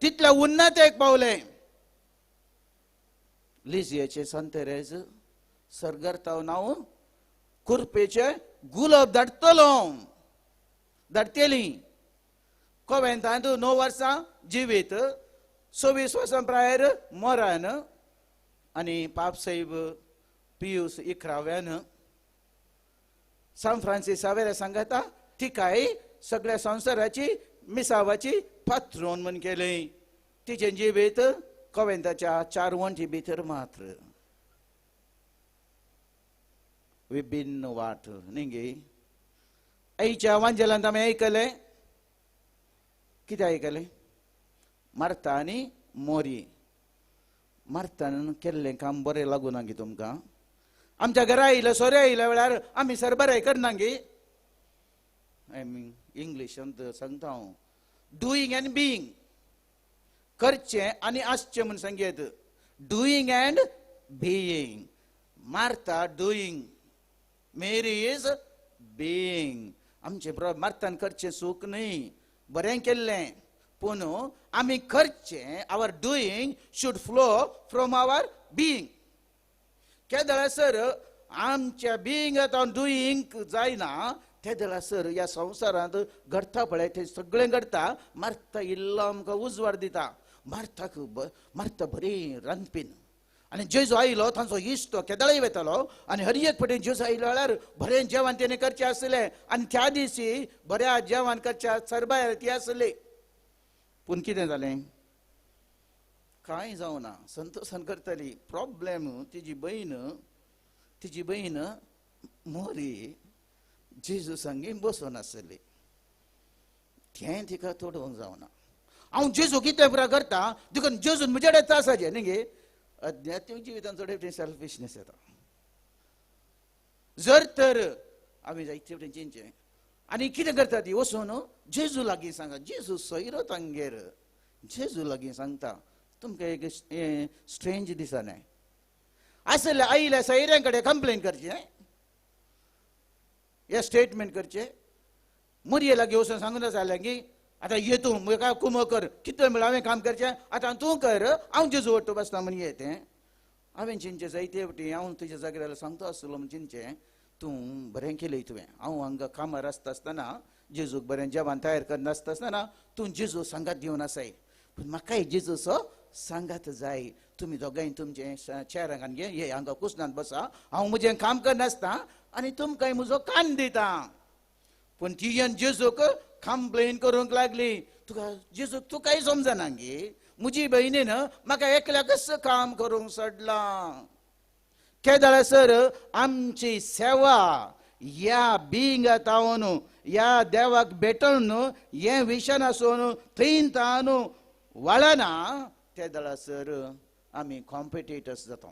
तितल्या उन्नतेक पावलें. लिजियाचें सांतेरेज सर्गार हांव कुर्पेचे गुलाब धाडटलो, धाडटेली. कोवेंतांत 9 वर्सां जिवीत, 26 वर्सां प्रायर मोरान आनी पापसाहेब पियूस 11व्यान सान फ्रांसीस सावेरा सांगता तिकाय सगळ्या संवसाराची मिसावाची पात्रोन म्हूण केलें. तिचें जिवीत कोवेंताच्या 4 वण्टी भितर मात्र. विभिन्न वाट न्ही गे. आयच्या वांजेलांत आमी आयकलें, कितें आयकलें? मार्ता आनी मोरी. मार्तान केल्लें काम बरें लागूं ना गे तुमकां? आमच्या घरा आयिल्ले सोरे आयिल्ल्या वेळार आमी सरबराय करना गे. I mean इंग्लिशांत सांगता हांव, डुईंग अँड बिईंग. करचें आनी आसचें म्हूण सांगेत. Doing and being. Martha doing, Mary is being. आमचें मार्तान करचें सूख न्हय, बरें केल्लें, पूण आमी करचें. Our doing should flow from our being. केदळासर आमच्या बिईंग आतां डुईंग जायना तेदळासर ह्या संवसारांत घडटा पळय तें सगळें घडटा. मार्ता इल्लो आमकां उजवाड दिता. मार्ताक मार्ता बरी रांदपीन आनी जेजू आयलो तांचो इश्ट तो केदळय वेतालो आनी हर एक पटी जेजू आयलो जाल्यार बरें जेवण तेणें करचें आसलें आनी त्या दिसी बऱ्या जेवण करच्या सरबाय ती आसली. पूण कितें जालें? कांय जावना. संतोशान करताली. प्रॉब्लेम तिजी बहीण मोरी जेजू संगी बसून आसली. तें तिका तोडोवंक जावना. हांव जेजू कितें पुरा करता देखून जेजून म्हजे कडेन त्रास जावचे न्ही गे. अध्यात्मीक जिवितान चड फावटी सेल्फिशनेस येता. जर तर आमी जायते फावटी चिंतचें आनी कितें करता ती वचून जेजू लागीं सांगा. जेजू सोयरो तांगेर जेजू लागीं सांगता. तुमकां एक स्ट्रेंज दिसना आसले आयल्या सोयऱ्यां कडेन कंप्लेन करचें, हे स्टेटमेंट करचें. मुरये लागीं वचून सांगून जालें की आतां ये तूं म्हाका कुमो कर, कितले म्हळ्यार हांवें काम करचें आतां तूं कर, हांव जेजू वट्टू बसता म्हण ये तें. हांवें चिंतचें जायते फावटी हांव तुज्या जाग्यार सांगता आसलो म्हण चिंतचें तूं बरें केलें तुवें. हांव हांगा कामार आसता आसतना जेजूक बरें जेवण तयार करनासता आसतना तूं जेजू सांगात घेवन आसाय, पूण म्हाकाय जेजूचो सांगात जाय. तुमी दोगांय तुमचें चेरांक घे हे हांगा कुसनात बसा, हांव म्हजें काम करनासता आनी तुमकांय म्हजो कान दिता. पूण ती येवन जेजूक कंप्लेन करूंक लागली. तुका जेजू तुकाय समजना गे, म्हजी भयणीन म्हाका एकल्याकच काम करूंक सोडलां. केदळा सर आमची सेवा ह्या बिंगा तावन ह्या देवाक भेटोवन हें विशन आसून थंय तावन वळना ते दळा सर आमी कॉम्पिटिटर्स जाता.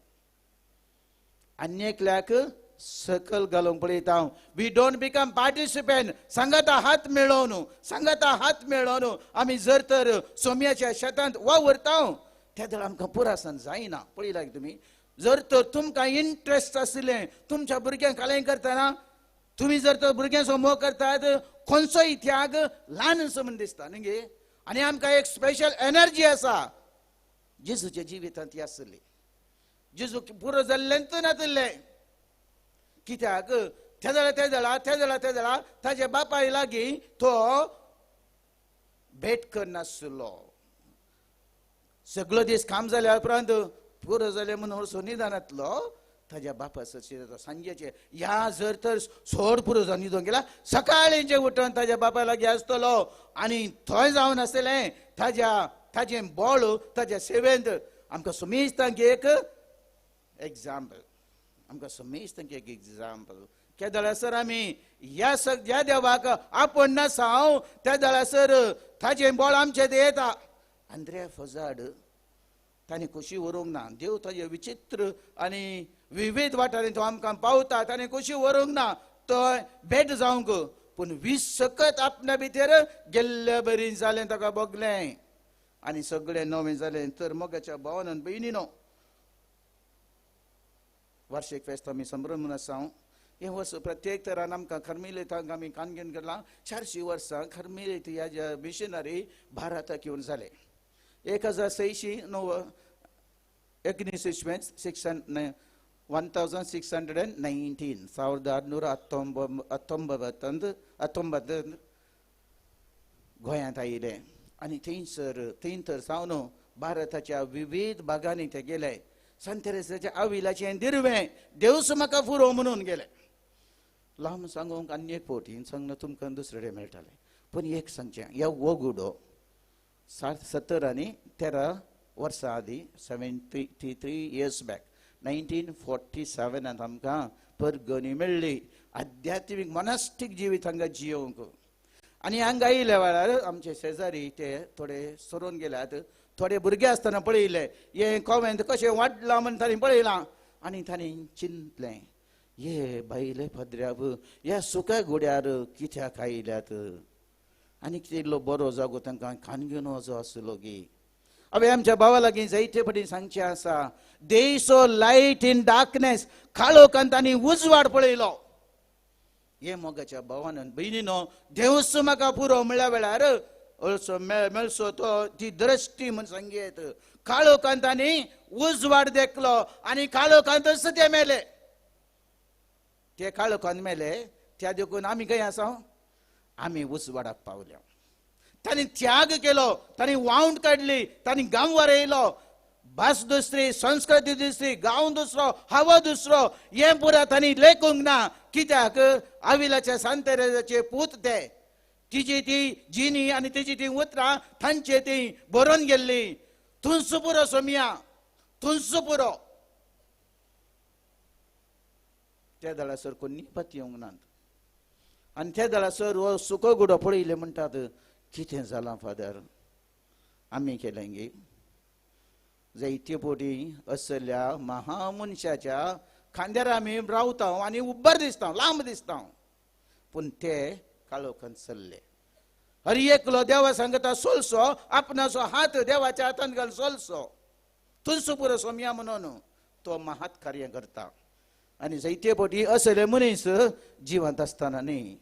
आनी एकल्याक सकल घालूंक पळयता. We don't become participant. सांगाता हात मेळोवन, सांगाता हात मेळोवन आमी जर तर सोम्याच्या शेतांत वावुरता त्या दळ आमकां पुरासान जायना. पळयला तुमी जर तर तुमकां इंट्रस्ट आशिल्लें तुमच्या भुरग्यांक कालें करतना तुमी जर तर भुरग्यांचो मोग करतात खंयचोय त्याग ल्हानसो म्हण दिसता न्ही गे. आनी आमकां एक स्पेशल एनर्जी आसा जेजूच्या जिवितांत ती आसली. जेजू पुरो जाल्लेंच नातिल्लें. कित्याक त्या जाल्यार त्या जाळा त्या जाल्यार त्या जाळा ताज्या बापाय लागीं तो भेट करनासलो. सगळो दीस काम जाल्या उपरांत पुरो जालें म्हणून वचून निदानांतलो ताज्या बापाचो सांजेचे ह्या जर तर सोड पुरो जावन न्हिदोन गेला सकाळीं जे उठून ताज्या बापा लागीं आसतलो आनी थंय जावन आसलें ताज्या ताजें बळ ताज्या सेवेंत. आमकां सुमेस्तांक एक एग्जाम्पल, आमकां समेस्तांक एक एग्जाम्पल. त्या जाल्यार आमी ह्या ह्या देवाक आपूण नासाव त्या जाल्यार ताजें बळ आमचें तें येता. आंद्रे फजाड ताणें खोशी व्हरूंक ना. देव ताजे विचित्र आनी विविध वाठारांनी तो आमकां पावता. ताणें खोशी व्हरूंक ना तो भेट जावंक, पूण वीस सकत आपल्या भितर गेल्ले बरी जालें ताका भोगलें आनी सगळें नवें जालें. तर मोगाच्या भावान भयणीनो वार्षिक फेस्त आमी संभ्रमून आसा. हें वर्स प्रत्येक तरान आमकां खर्मिलेतांक आमी कानगेन करलां. 400 वर्सां खर्मिलेत ह्या ज्या मिशनरी भारताक येवन जाले. 1609 19 इस्वेंत 1619 1619 गोंयांत आयिल्ले आनी थंयसर थंय तर सावन भारताच्या विविध भागांनी ते गेले. संत तेरेसाच्या आविलाचें दिरवें देवस म्हाका पुरो म्हणून गेले. लांब सांगूंक आनी एक फावटी सांगना तुमकां दुसरे कडेन मेळटालें. पूण एक सांगचें, ह्या वगुडो 70 आनी 13 वर्सां आदीं 73 इयर्स बॅक 1947 आमकां परगणी मेळ्ळी आध्यात्मीक मोनास्टीक जिवीत हांगा जियोवंक. आनी हांगा आयिल्ल्या वेळार आमचे शेजारी ते थोडे सरून गेल्यात. थोडे भुरगे आसतना पळयले हें कोवेंत कशें वाडलां म्हण तांणी पळयलां आनी तांणी चिंतलें हे बायले पदऱ्याब ह्या सुक्या गुड्यार कित्याक आयल्यात आनी कितें इल्लो बरो जागो तांकां खान घेवन वचो आसलो गी. हांवें आमच्या भावा लागीं जायते फावटी सांगचें आसा, they saw light in darkness. काळोखांत तांणी उजवाड पळयलो. हे मोगाच्या भावान भयणीनो देवस म्हाका पुरो म्हळ्या वेळार अळसो मेळसो तो ती दृश्टी म्हण सांगयत. काळोखांत तांणी उजवाड देखलो आनी काळोखांतच ते मेले. ते काळोखांत मेले त्या देखून आमी खंय आसा, आमी उजवाडाक पावल्या. तांणी त्याग केलो, तांणी वावंट काडली, तांणी गांवार येयलो. भास दुसरी, संस्कृती दुसरी, गांव दुसरो, हवा दुसरो, हें पुरा तांणी लेखूंक ना. कित्याक आविलाच्या सांतेराचे पूत ते, तिजी ती जिनी आनी तिजी ती उतरां तांचे ती बरोवन गेल्ली. तुंच पुरो सोमिया, तुंच पुरो. त्या दळासर कोणी पत येवंक नात आनी त्या दळासर हो सुको गुडो पळयले म्हणटात कितें जालां फादर, आमी केलें गे. जायते पोटी असल्या महामनशाच्या खांद्यार आमी रावता आनी उब्बर दिसता, लांब दिसता, पूण ते काळोखान चल्ले. हर एकलो देवा सांगता सोलसो, आपणाचो हात देवाच्या हातान घाल सोलसो, तुंसो पुरो सोमया म्हणून तो महात कार्य करता. आनी जायते पोटी असले मनीस जिवंत आसतना न्ही,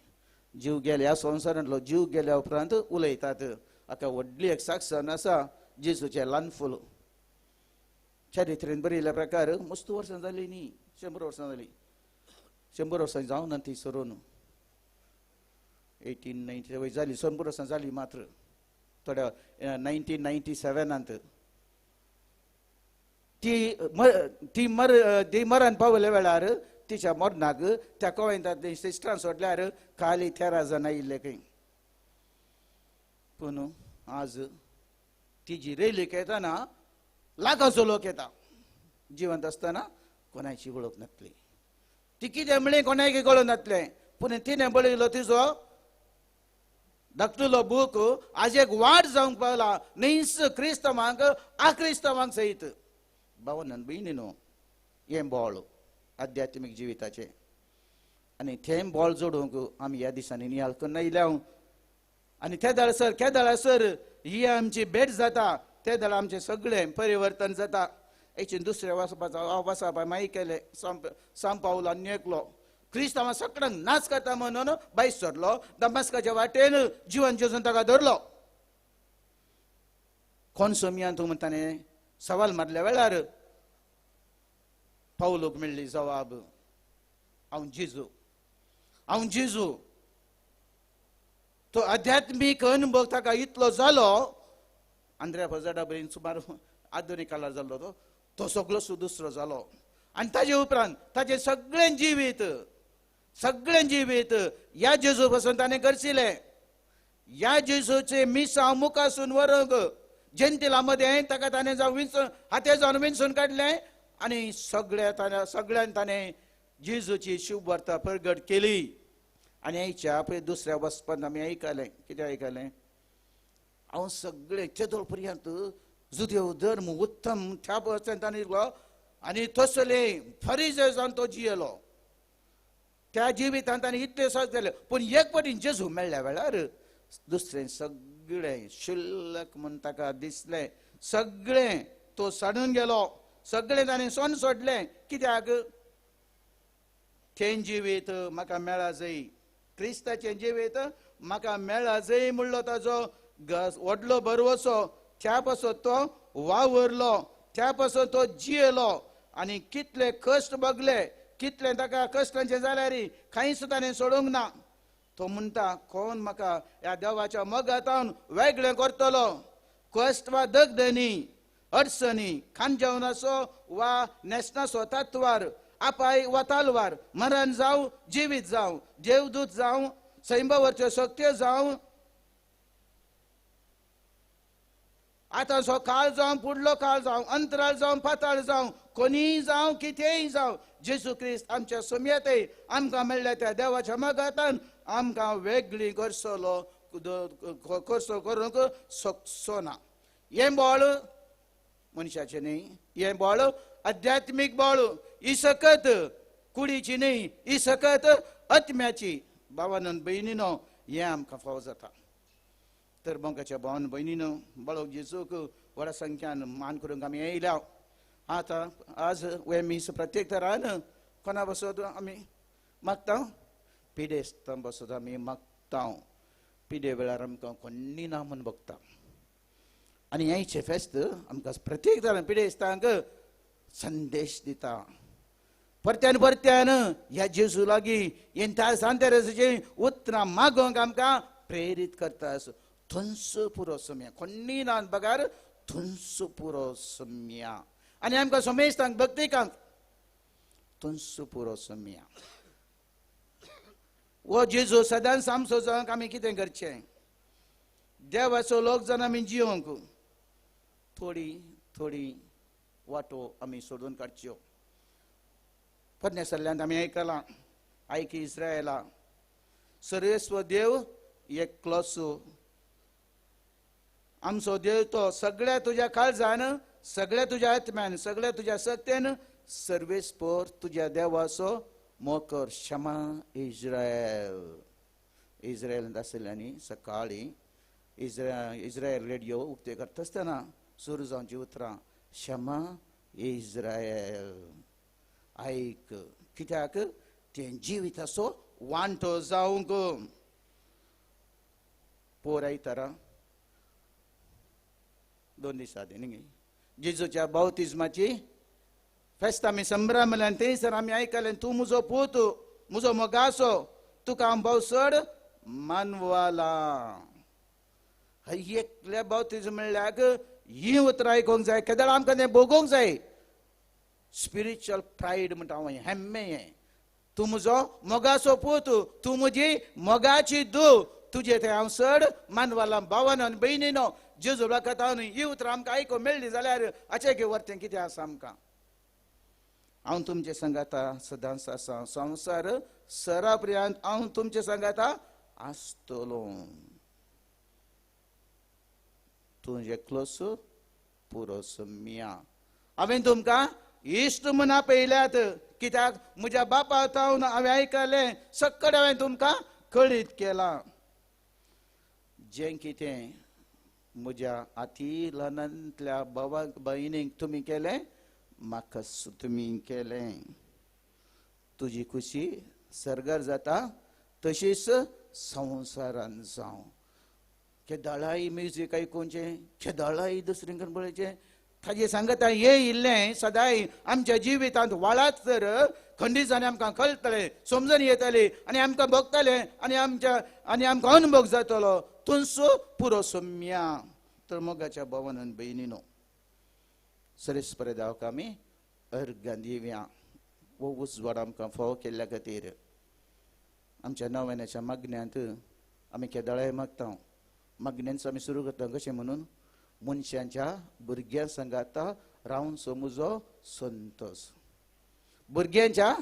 जीव गेल्या संवसारांतलो जीव गेल्या उपरांत उलयतात. आतां व्हडली एक साक्षण आसा जेजूचें ल्हान फूल चरित्रेन बरयल्ल्या प्रकार मस्त वर्सां जाली न्ही, 100 वर्सां जाली, 100 वर्सां जावना ती सरून 1890 जाली, 100 वर्सां जाली मात्र थोड्या 1997 ती ती मर ती मरण पावल्या वेळार तिच्या मरणाक त्या कोवेंतांतली सिस्टरां सोडल्यार खाली 13 जाण आयिल्ले खंय. पूण आज तिजी रेलीक येताना लाखांचो लोक येता, जिवंत आसतना कोणाची वळख नासली, ती कितें म्हणलें कोणाक कळूं नासलें, पूण तिणें बळयलो तिजो धाकटुलो बूक आज एक वाट जावंक पावला न्हीच क्रिस्तांवांक आक्रिस्तांवांक सयत. भावनान भयणीनो, हें बळ आध्यात्मीक जिविताचें आनी तें बळ जोडूंक आमी ह्या दिसांनी नियाळ करून आयल्या. आनी ते दळसर केदळासर ही आमची भेट जाता, ते दळ आमचें सगळें परिवर्तन जाता. हेचें दुसऱ्या वचपाचो वचपा मागीर केलें सांपावलो आनी एकलो क्रिस्तांवां सगळ्यांक नाच करता म्हणून भायर सरलो, दमास्काच्या वाटेन जिवन जेजून ताका धरलो. कोण सोमयान तूं म्हण ताणें सवाल मारल्या वेळार पावलोक मेळ्ळी जवाब, हांव जेजू, हांव जेजू. तो आध्यात्मीक अनुभव ताका इतलो जालो, आंद्र्या फजाडा बरेन सुमार आधुनीक काळार जाल्लो तो, तो सगळो दुसरो जालो. आनी ताजे उपरांत ताजें सगळें जिवीत, सगळें जिवीत ह्या जेजू पासून ताणें करशिलें. ह्या जेजूचें मिसांव मुखासून व्हरूंक जेंतिला मदें ताका ताणें जावन विंचून हाते जावन विंचून काडलें आनी सगळ्या ताणें सगळ्यान ताणें जेजूची शुभवार्ता प्रगट केली. आनी आयच्या पळय दुसऱ्या वचपान आमी आयकलें, कितें आयकलें, हांव सगळें तेदोळ पर्यंत जुदेव धर्म उत्तम त्या पर्यंत ताणें आनी तसले फरिजय जावन तो जियेलो. त्या जिवितांत ताणें इतलें सगळें केलें, पूण एक पटी जेजू मेळ्ळ्या वेळार दुसरें सगळें शुल्लक म्हूण ताका दिसलें, सगळें तो साडून गेलो, सगळें ताणें सोन सोडलें. कित्याक तें जिवीत म्हाका मेळा जाय, क्रिस्ताचें जिवीत म्हाका मेळा जाय म्हणलो ताजो व्हडलो भरवसो, त्या पासून तो वावरलो, त्या पासून तो जियेलो. आनी कितले कश्ट भोगले, कितले ताका कश्टांचे जाल्यार कांयच ताणें सोडूंक ना. तो म्हणटा कोण म्हाका ह्या देवाच्या मोगांत वेगळें करतलो, कश्ट वा दगदनी अडचणी, खांजेवनाचो वा न्हेसणाचो तत्वार, आपाय वा तालवार, मरण जावं जिवीत जावं, देवदूत जावं, सैंबावरच्यो शक्त्यो जावं, आतांचो काळ जावं फुडलो काळ जावं, अंतराळ जावं पाताळ जावं, कोणीय जावं कितेंय जावं, जेजू क्रिस्त आमच्या सोमयेतय आमकां मेळ्ळ्या त्या देवाच्या मोगांत आमकां वेगळी करसलो करसो करूंक शकचो ना. हें बळ मनशाचें न्ही, हें बळ आध्यात्मीक बळ, ही सकत कुडीची न्ही, ही सकत आत्म्याची. भावान भयणीनो, हें आमकां फावो जाता. तर मोगाच्या भावान भयणीनो, बाळक जेजूक व्हडा संख्यान मान करूंक आमी येयल्या. आतां आज हे मीस प्रत्येक तरान कोणा बसत आमी मागता, पिडेस्तां बसत आमी मागता. पिडे वेळार आमकां कोण्णी ना म्हूण बगता. आनी हेंचें फेस्त आमकां प्रत्येक तरान पिडेस्तांक संदेश दिता. परत्यान परत्यान ह्या जेजू लागीं हें सांतेराचीं उतरां मागोवंक आमकां प्रेरीत करता. थंयच पुरो सोम्या कोण्णी ना बगार तुंसो पुरो सम्या. आनी आमकां समेस्तांक भक्तिकांक तुंसो पुरो सम्या. वो जेजू सदांच आमचो जावंक आमी कितें करचें? देवाचो लोक जावन आमी जियोंक थोडी थोडी वाटो आमी सोडून काडच्यो. पोरण्या सल्ल्यांत आमी आयकलां, आयक इस्रायला, सर्वेस्व देव एकलोच आमचो देव, तो सगळ्या तुज्या काळजान, सगळ्या तुज्या आत्म्यान, सगळ्या तुज्या शक्तेन सर्वेस्पर तुज्या देवाचो मोकर. क्षमा इस्रायल. इस्रायलांत आशिल्ल्यांनी सकाळीं इस्रायल रेडियो उक्ते करता आसतना सुरू जावची उतरां क्षमा इस्रायल. आयक, कित्याक तें जिविताचो वांटो जावंक. पोर आयतारा 2 दिसां आदीं न्ही जेजूच्या बावतिज्माची फेस्त आमी संभ्रमल्यान थंयसर आमी आयकलें, तूं म्हजो पूत, म्हजो मोगाचो, तुका हांव भोव चड मानवाला. हय एकल्या बावतिज्म म्हणल्यार हीं उतरां आयकूंक जाय, केदळ आमकां तें भोगूंक जाय. स्पिरिच्युअल प्रायड म्हणटा हांव, हेम्मे हें. तूं म्हजो मोगाचो पूत, तूं म्हजी मोगाची धूव, तुजे थंय हांव चड मानवाला. भावानो आनी भयणीनो, जेजू वळखता न्हय ही उतरां आमकां आयकूंक मेळ्ळीं जाल्यार हाचें वरतें कितें आसा आमकां? हांव तुमचे सांगाता सदांच आसा, संवसार सरा पर्यंत हांव तुमचे सांगाता आसतलो. तूं एकलोच पुरो सम्या. हांवें तुमकां इश्ट म्हूण आपयल्यात, कित्याक म्हज्या बापा तावन हांवें आयकलें सगळें हांवें तुमकां कळीत केलां. जें कितें म्हज्या आती ल्हानांतल्या भावाक भयणीक तुमी केलें, म्हाका तुमी केलें. तुजी खुशी सर्गार जाता तशीच संवसारान जावं. केदळाय म्युजीक आयकुचें, केदळाय दुसरें कडेन पळोवचें, ताजें सांगता हें इल्लें सदांय आमच्या जिवितांत वाळात तर खंडीत जावन आमकां कळटलें, समजून येतलें आनी आमकां भोगतलें आनी आमच्या आनी आमकां अनुभव जातलो. तुंसो पुरो सम्या. तर मोगाच्या भावान आनी भयणीनो, सरेस्पर देवाक आमी अर्घां दिवया. हो उजवाड आमकां फावो केल्ल्या खातीर आमच्या नव्याच्या मागण्यांत आमी केदळाय मागता. मागण्यांचो आमी सुरू करता कशें म्हणून मनशांच्या भुरग्यां सांगाता रावनसो म्हजो संतोस. भुरग्यांच्या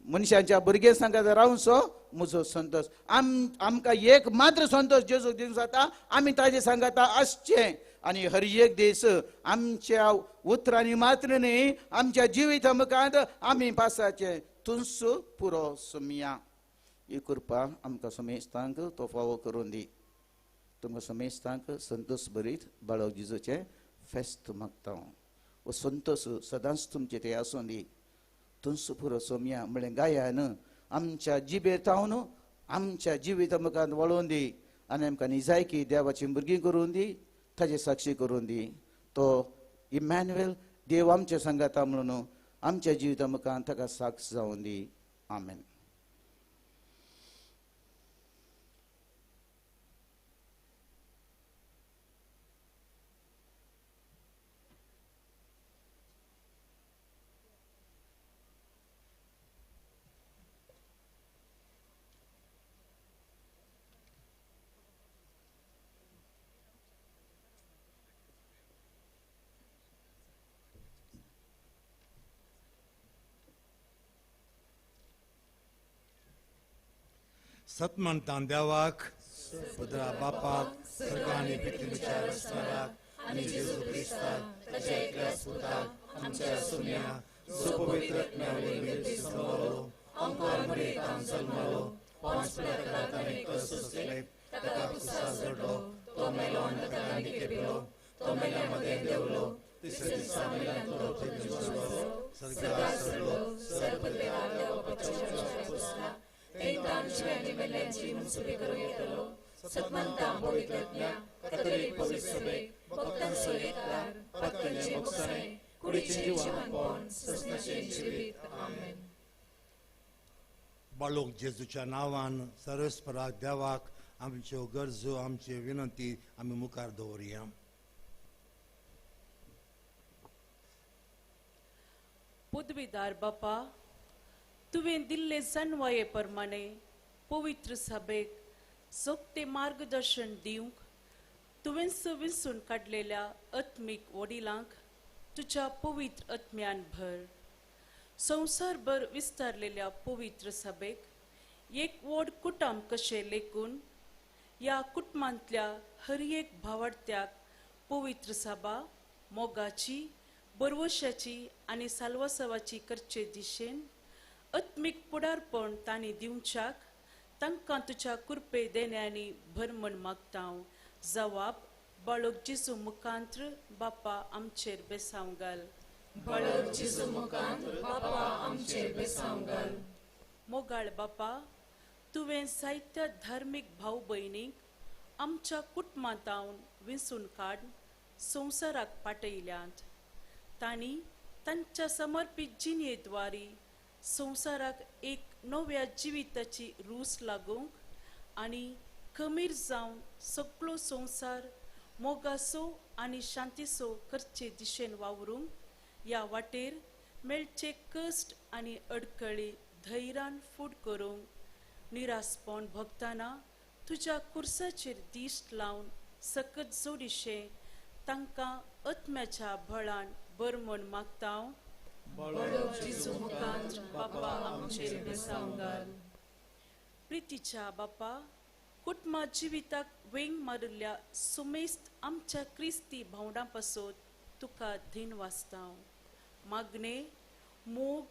मनशांच्या भुरग्यां सांगाता रावनसो म्हजो संतोस. आमकां एक मात्र संतोस जेजू दिवंक जाता, आमी ताजे सांगाता आसचें. आनी हर एक दीस आमच्या उतरांनी मात्र न्ही, आमच्या जिविता मुखार आमी पासाचें. तुंसो पुरो सम्या. ही कृपा आमकां समेस्तांक तो फावो करून दी. तुमकां समेस्तांक संतोस भरीत बाळक जेजूचें फेस्त मागता. हो संतोस सदांच तुमचें थंय आसूं दी. तुंसो पुरो सम्या म्हळ्ळें गायन आमच्या जिबेर तावन आमच्या जिविता मुखार वळोवन दी आनी आमकां निजायकी देवाची भुरगीं करून दी, ताजे साक्षी करून दी. तो इमॅन्युएल देव आमच्या सांगाता म्हणून आमच्या जिविता मुखार ताका साक्ष जावन दी. आमेन. सतमंतान देवाक, पुत्रा बापाक, सर्गानी पितृच्या रस्त्याक आनी जेजू क्रिस्ताक ताच्या एकल्या पुताक आमच्या सुम्या जो पवित्र आत्म्या वरवीं जल्मलो, आमकां मरेतान जल्मलो, 5 पिलाताक ताणें कस सोंसले, ताका क्रुसार जडलो, तो मेलो आनी ताका तांणी खेपलो, तो मेल्या मदें देंवलो, तिसऱ्या दिसा मेल्यान तो जिवलो, सर्गार सरलो, सर्व देवा देवाच्या उजव्या बसला, बाळक जेजूच्या नांवान सर्वेस्पराक देवाक आमच्यो गरजो, आमची विनंती आमी मुखार दवरुया. पदवीदार बापा, तुवें दिल्ले जनवाये प्रमाणे पवित्र सभेक सोगते मार्गदर्शन दिवंक तुवेंच विंचून काडलेल्या आत्मीक वडिलांक तुज्या पवित्र आत्म्यान भर. संवसारभर विस्तारलेल्या पवित्र सभेक एक व्हड कुटुंब कशें लेखून ह्या कुटुंबांतल्या हर एक भावार्थ्याक पवित्र सभा मोगाची, बरवशाची आनी साल्वासावाची करचे दिशेन आत्मीक पुडारपण तांणी दिवच्याक तांकां तुज्या कृपे देण्यांनी भर म्हण मागता हांव. जवाब बाळक जेजू मुखांत्र बापा आमचेर बेसांव घाल. बाळक जेजू मुखांत्र बापा आमचेर बेसांव घाल. मोगाळ बापा, तुवें जायत्या धार्मीक भाव भयणींक आमच्या कुटुंबांतावन विंचून काड संवसाराक पाटयल्यात. तांणी तांच्या समर्पीत जिणेद्वारी संवसाराक एक नव्या जिविताची रूच लागूंक आनी खमीर जावन सगळो संवसार मोगासो आनी शांतीसो करचे दिशेन वावरूंक ह्या वाटेर मेळचे कश्ट आनी अडकळी धैर्यान फूट करूंक निरासपण भोगतना तुज्या कुर्साचेर दिश्ट लावन सकत जोडीशें तांकां आत्म्याच्या बळान बर म्हण मागता हांव. बाळक जेजू मुखांत्र बापा आमचेर बेसांव घाल. प्रितीच्या बापा, कुटुंबा जिविताक वेंग मारिल्ल्या सुमेस्त आमच्या क्रिस्ती भावंडां पासत तुका धीन वाचता हांव. मागणे, मोग,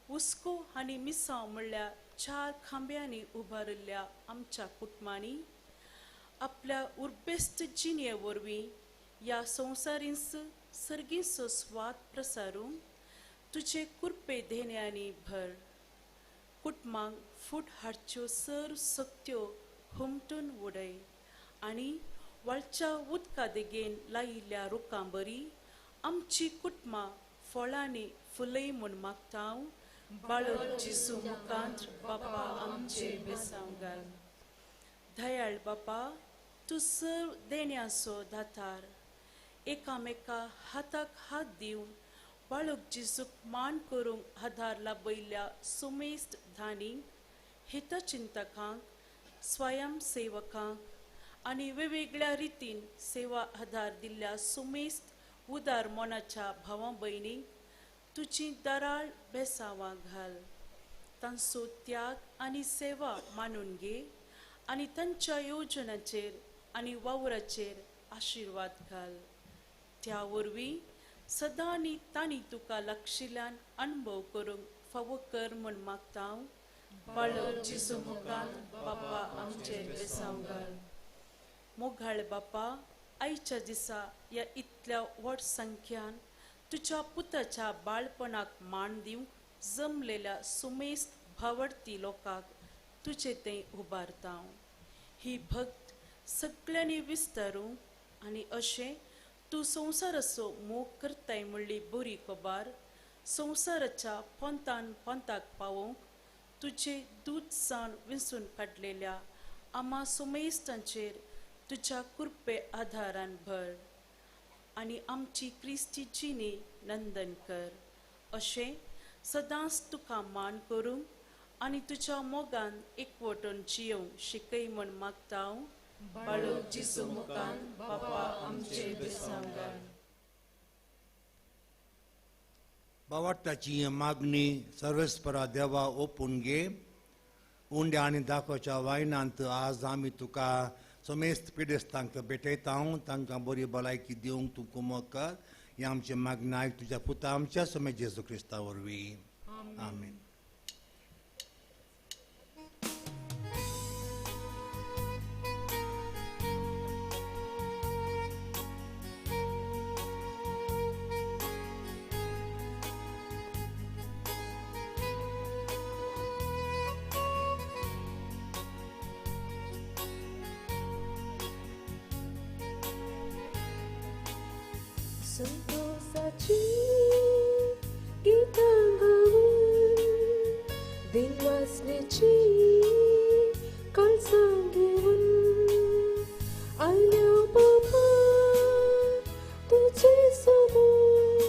हुस्को आनी मिसांव म्हणल्यार चार खांब्यांनी उबारिल्ल्या आमच्या कुटुंबांनी आपल्या उर्बेस्त जिणे वरवीं ह्या संवसारींच सर्गीचो स्वाद प्रसारूंक तुजे कृपे देण्यांनी भर. कुटुंबांक फूट हाडच्यो सर सक्त्यो हुमटून उडय आनी वाळच्या उदका देगेन लायिल्ल्या रुखां बरी आमची कुटुंबां फळांनी फुलय म्हूण मागता हांव. बाळक जेजू मुखांत्र बापा आमचेर बेसांव घाल. दयाळ बापा, तूं सर्व देण्याचो दातार, एकामेका हाताक हात दिवन बाळक जेजूक मान करूंक आदार लाबयल्ल्या सुमेस्त धानींक, हितचिंतकांक, स्वयंसेवकांक आनी वेगवेगळ्या रितीन सेवा आदार दिल्ल्या सुमेस्त उदार मनाच्या भावां भयणींक तुजी दराळ बेसांवां घाल. तांचो त्याग आनी सेवा मानून घे आनी तांच्या योजनाचेर आनी वावराचेर आशिर्वाद घाल. त्या वरवीं सदां आनी तांणी तुका लागशिल्ल्यान अणभव करूंक फावो कर म्हण मागता हांव. बाळक जेजू मुखार बापा आमचेर बेसांव घाल. मोगाळ बापा, आयच्या दिसा ह्या इतल्या व्हड संख्यान तुज्या पुताच्या बाळपणाक मान दिवंक जमलेल्या सुमेस्त भावडती लोकांक तुजें तें उबारता हांव. ही भक्त सगळ्यांनी विस्तारूंक आनी अशें तूं संवसाराचो मोग करताय म्हणली बरी खबर संवसाराच्या पंथान पंथाक पावोवंक तुजे दूत जावन विंचून काडलेल्या आमा सुमेस्तांचेर तुज्या कृपे आधारान भर आनी आमची क्रिस्ती जिणी नंदन कर. अशें सदांच तुका मान करूंक आनी तुज्या मोगान एकवटून जियोवंक शिकय म्हण मागता हांव. बाळक जेजू मुखार बापा आमचेर बेसांव घाल. बावाट्टाची मागणी सर्वेस्परा देवा ओपून घे. उंड्या आनी दाखोच्या वायनांत आज आमी तुका समेस्त पिडेस्तांक भेटयता, तांकां बरी भलायकी दिवंक तूं कुमक कर. ही आमची मागणी आयक तुज्या पुता आमच्या समेत जेजू क्रिस्ता वरवीं. आमेन. संतोषाची गीतां गावन दिनवासनेची कळसां घेवन आयल्या बाबा तुजे समोर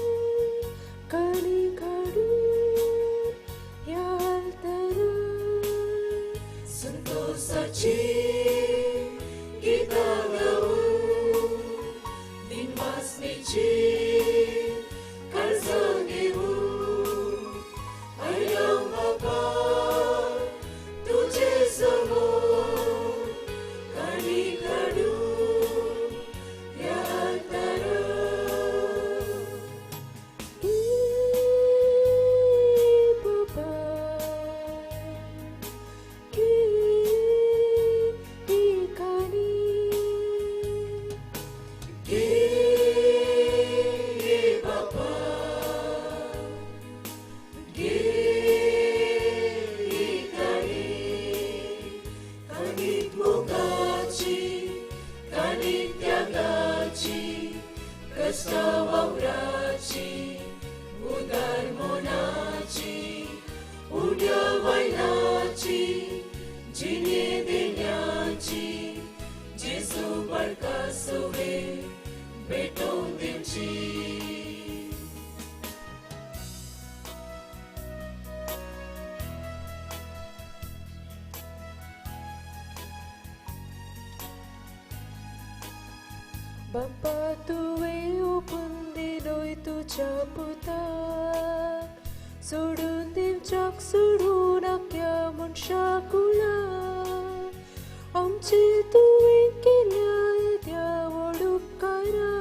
काणी काडून. बाप्पा तुवें ओपून दिलोय तुज्या पुताक सोडून दिवच्याक सोडूं नाक्या मनशा कुळाक आमचे तुवें केल्या येद्या व्हड उपकारा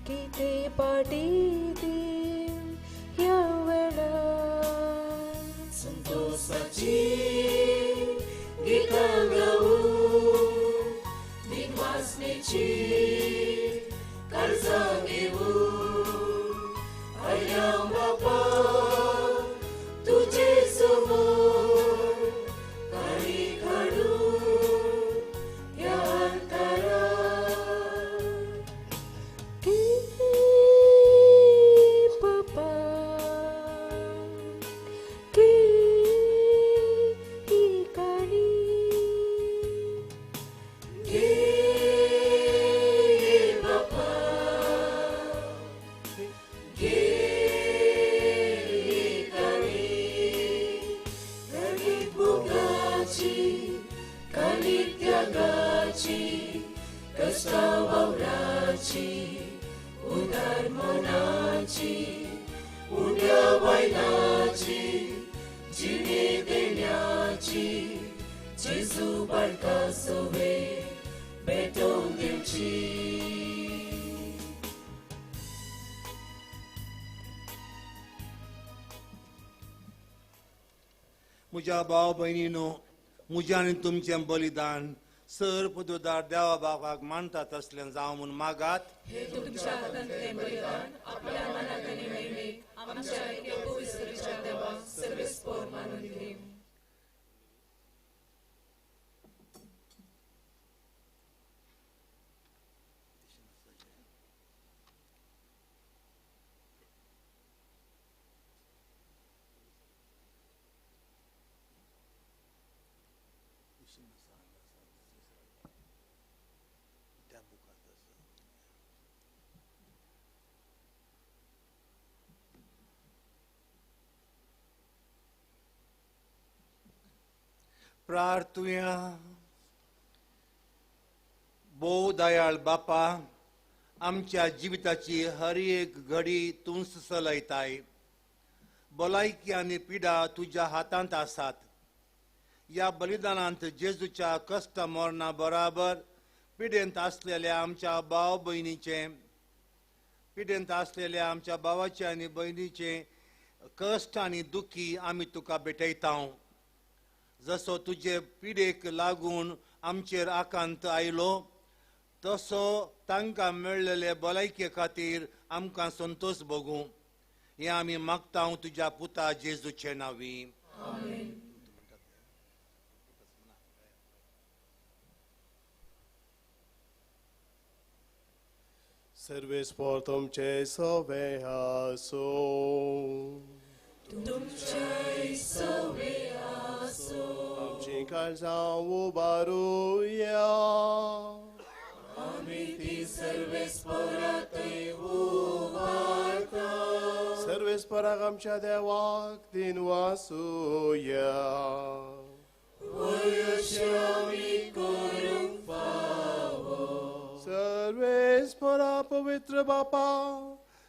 कितें पाटी दिव ह्या वेळार संतोषाची गितां गावूं दिनवासनेची कर्जां घेवूं हरयां बापा तुजे समोर काळी काडूं ह्या अंतरार घे बाबा घे ही काणी घे बापा घे काणी गरीब भोगाची काली त्यागाची कश्टा वावराची उदार मनाची उण्या वयनाची जिणे देण्याची जेजू बाळका सोवे भेटोवन दिवची. म्हज्या भाव भयणीनो, म्हजें आनी तुमचें बलिदान सर पदुदार देवा बापाक मानतात तसलें जावं म्हूण मागात. हे तुमच्या हातांतलें बलिदान आपल्या मनाक आनी महिमेक आमच्या एके पवित्रच्या देवा सर्वेस्पोर मानून घेवं. प्रार्थुया. भोव दयाळ बापा, आमच्या जिविताची हर एक घडी तूंच चलयताय. भलायकी आनी पिडा तुज्या हातांत आसात. ह्या बलिदानांत जेजूच्या कश्ट मरणा बराबर पिडेंत आसलेल्या आमच्या भाव भयणीचें, पिडेंत आसलेल्या आमच्या भावाचे आनी भयणीचें कश्ट आनी दुखी आमी तुका भेटयता. जसो तुजे पिडेक लागून आमचेर आकांत आयलो तसो तांकां मेळ्ळेले भलायके खातीर आमकां संतोश भोगूं. हें आमी मागता तुज्या पुता जेजूचे नांवी. सर्वेस्पोर तुमचे सवे आसूं. तुमच्याय सवे आसूं. आमची काळजां उबारुया. आमी ती सर्वेस्पोरांतय उबारता. सर्वेस्पोराक आमच्या देवाक दिनवासुया. वय अशें आमी करूंक फावो. सर्वेस्पोरा पवित्र बापा,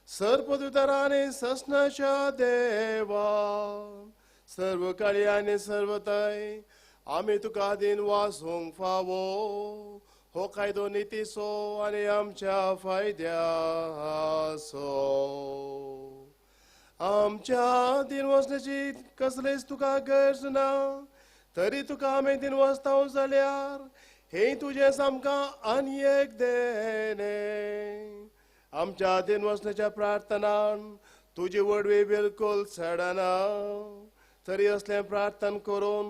सर्पदुतराने ससनाच्या देवा, सर्व काळी आनी सर्वताय आमी तुका दिनवासूंक फावो. हो कायदो नितीचो आनी आमच्या फायद्याचो. आमच्या दिनवासण्याची कसलीच तुका गरज ना, तरी तुका आमी दिनवासता जाल्यार हें तुजें आमकां आनी एक देणें. आमच्या दिनवासण्याच्या प्रार्थनान तुजी वडवी बिलकुल चडना, तरी असलें प्रार्थना करून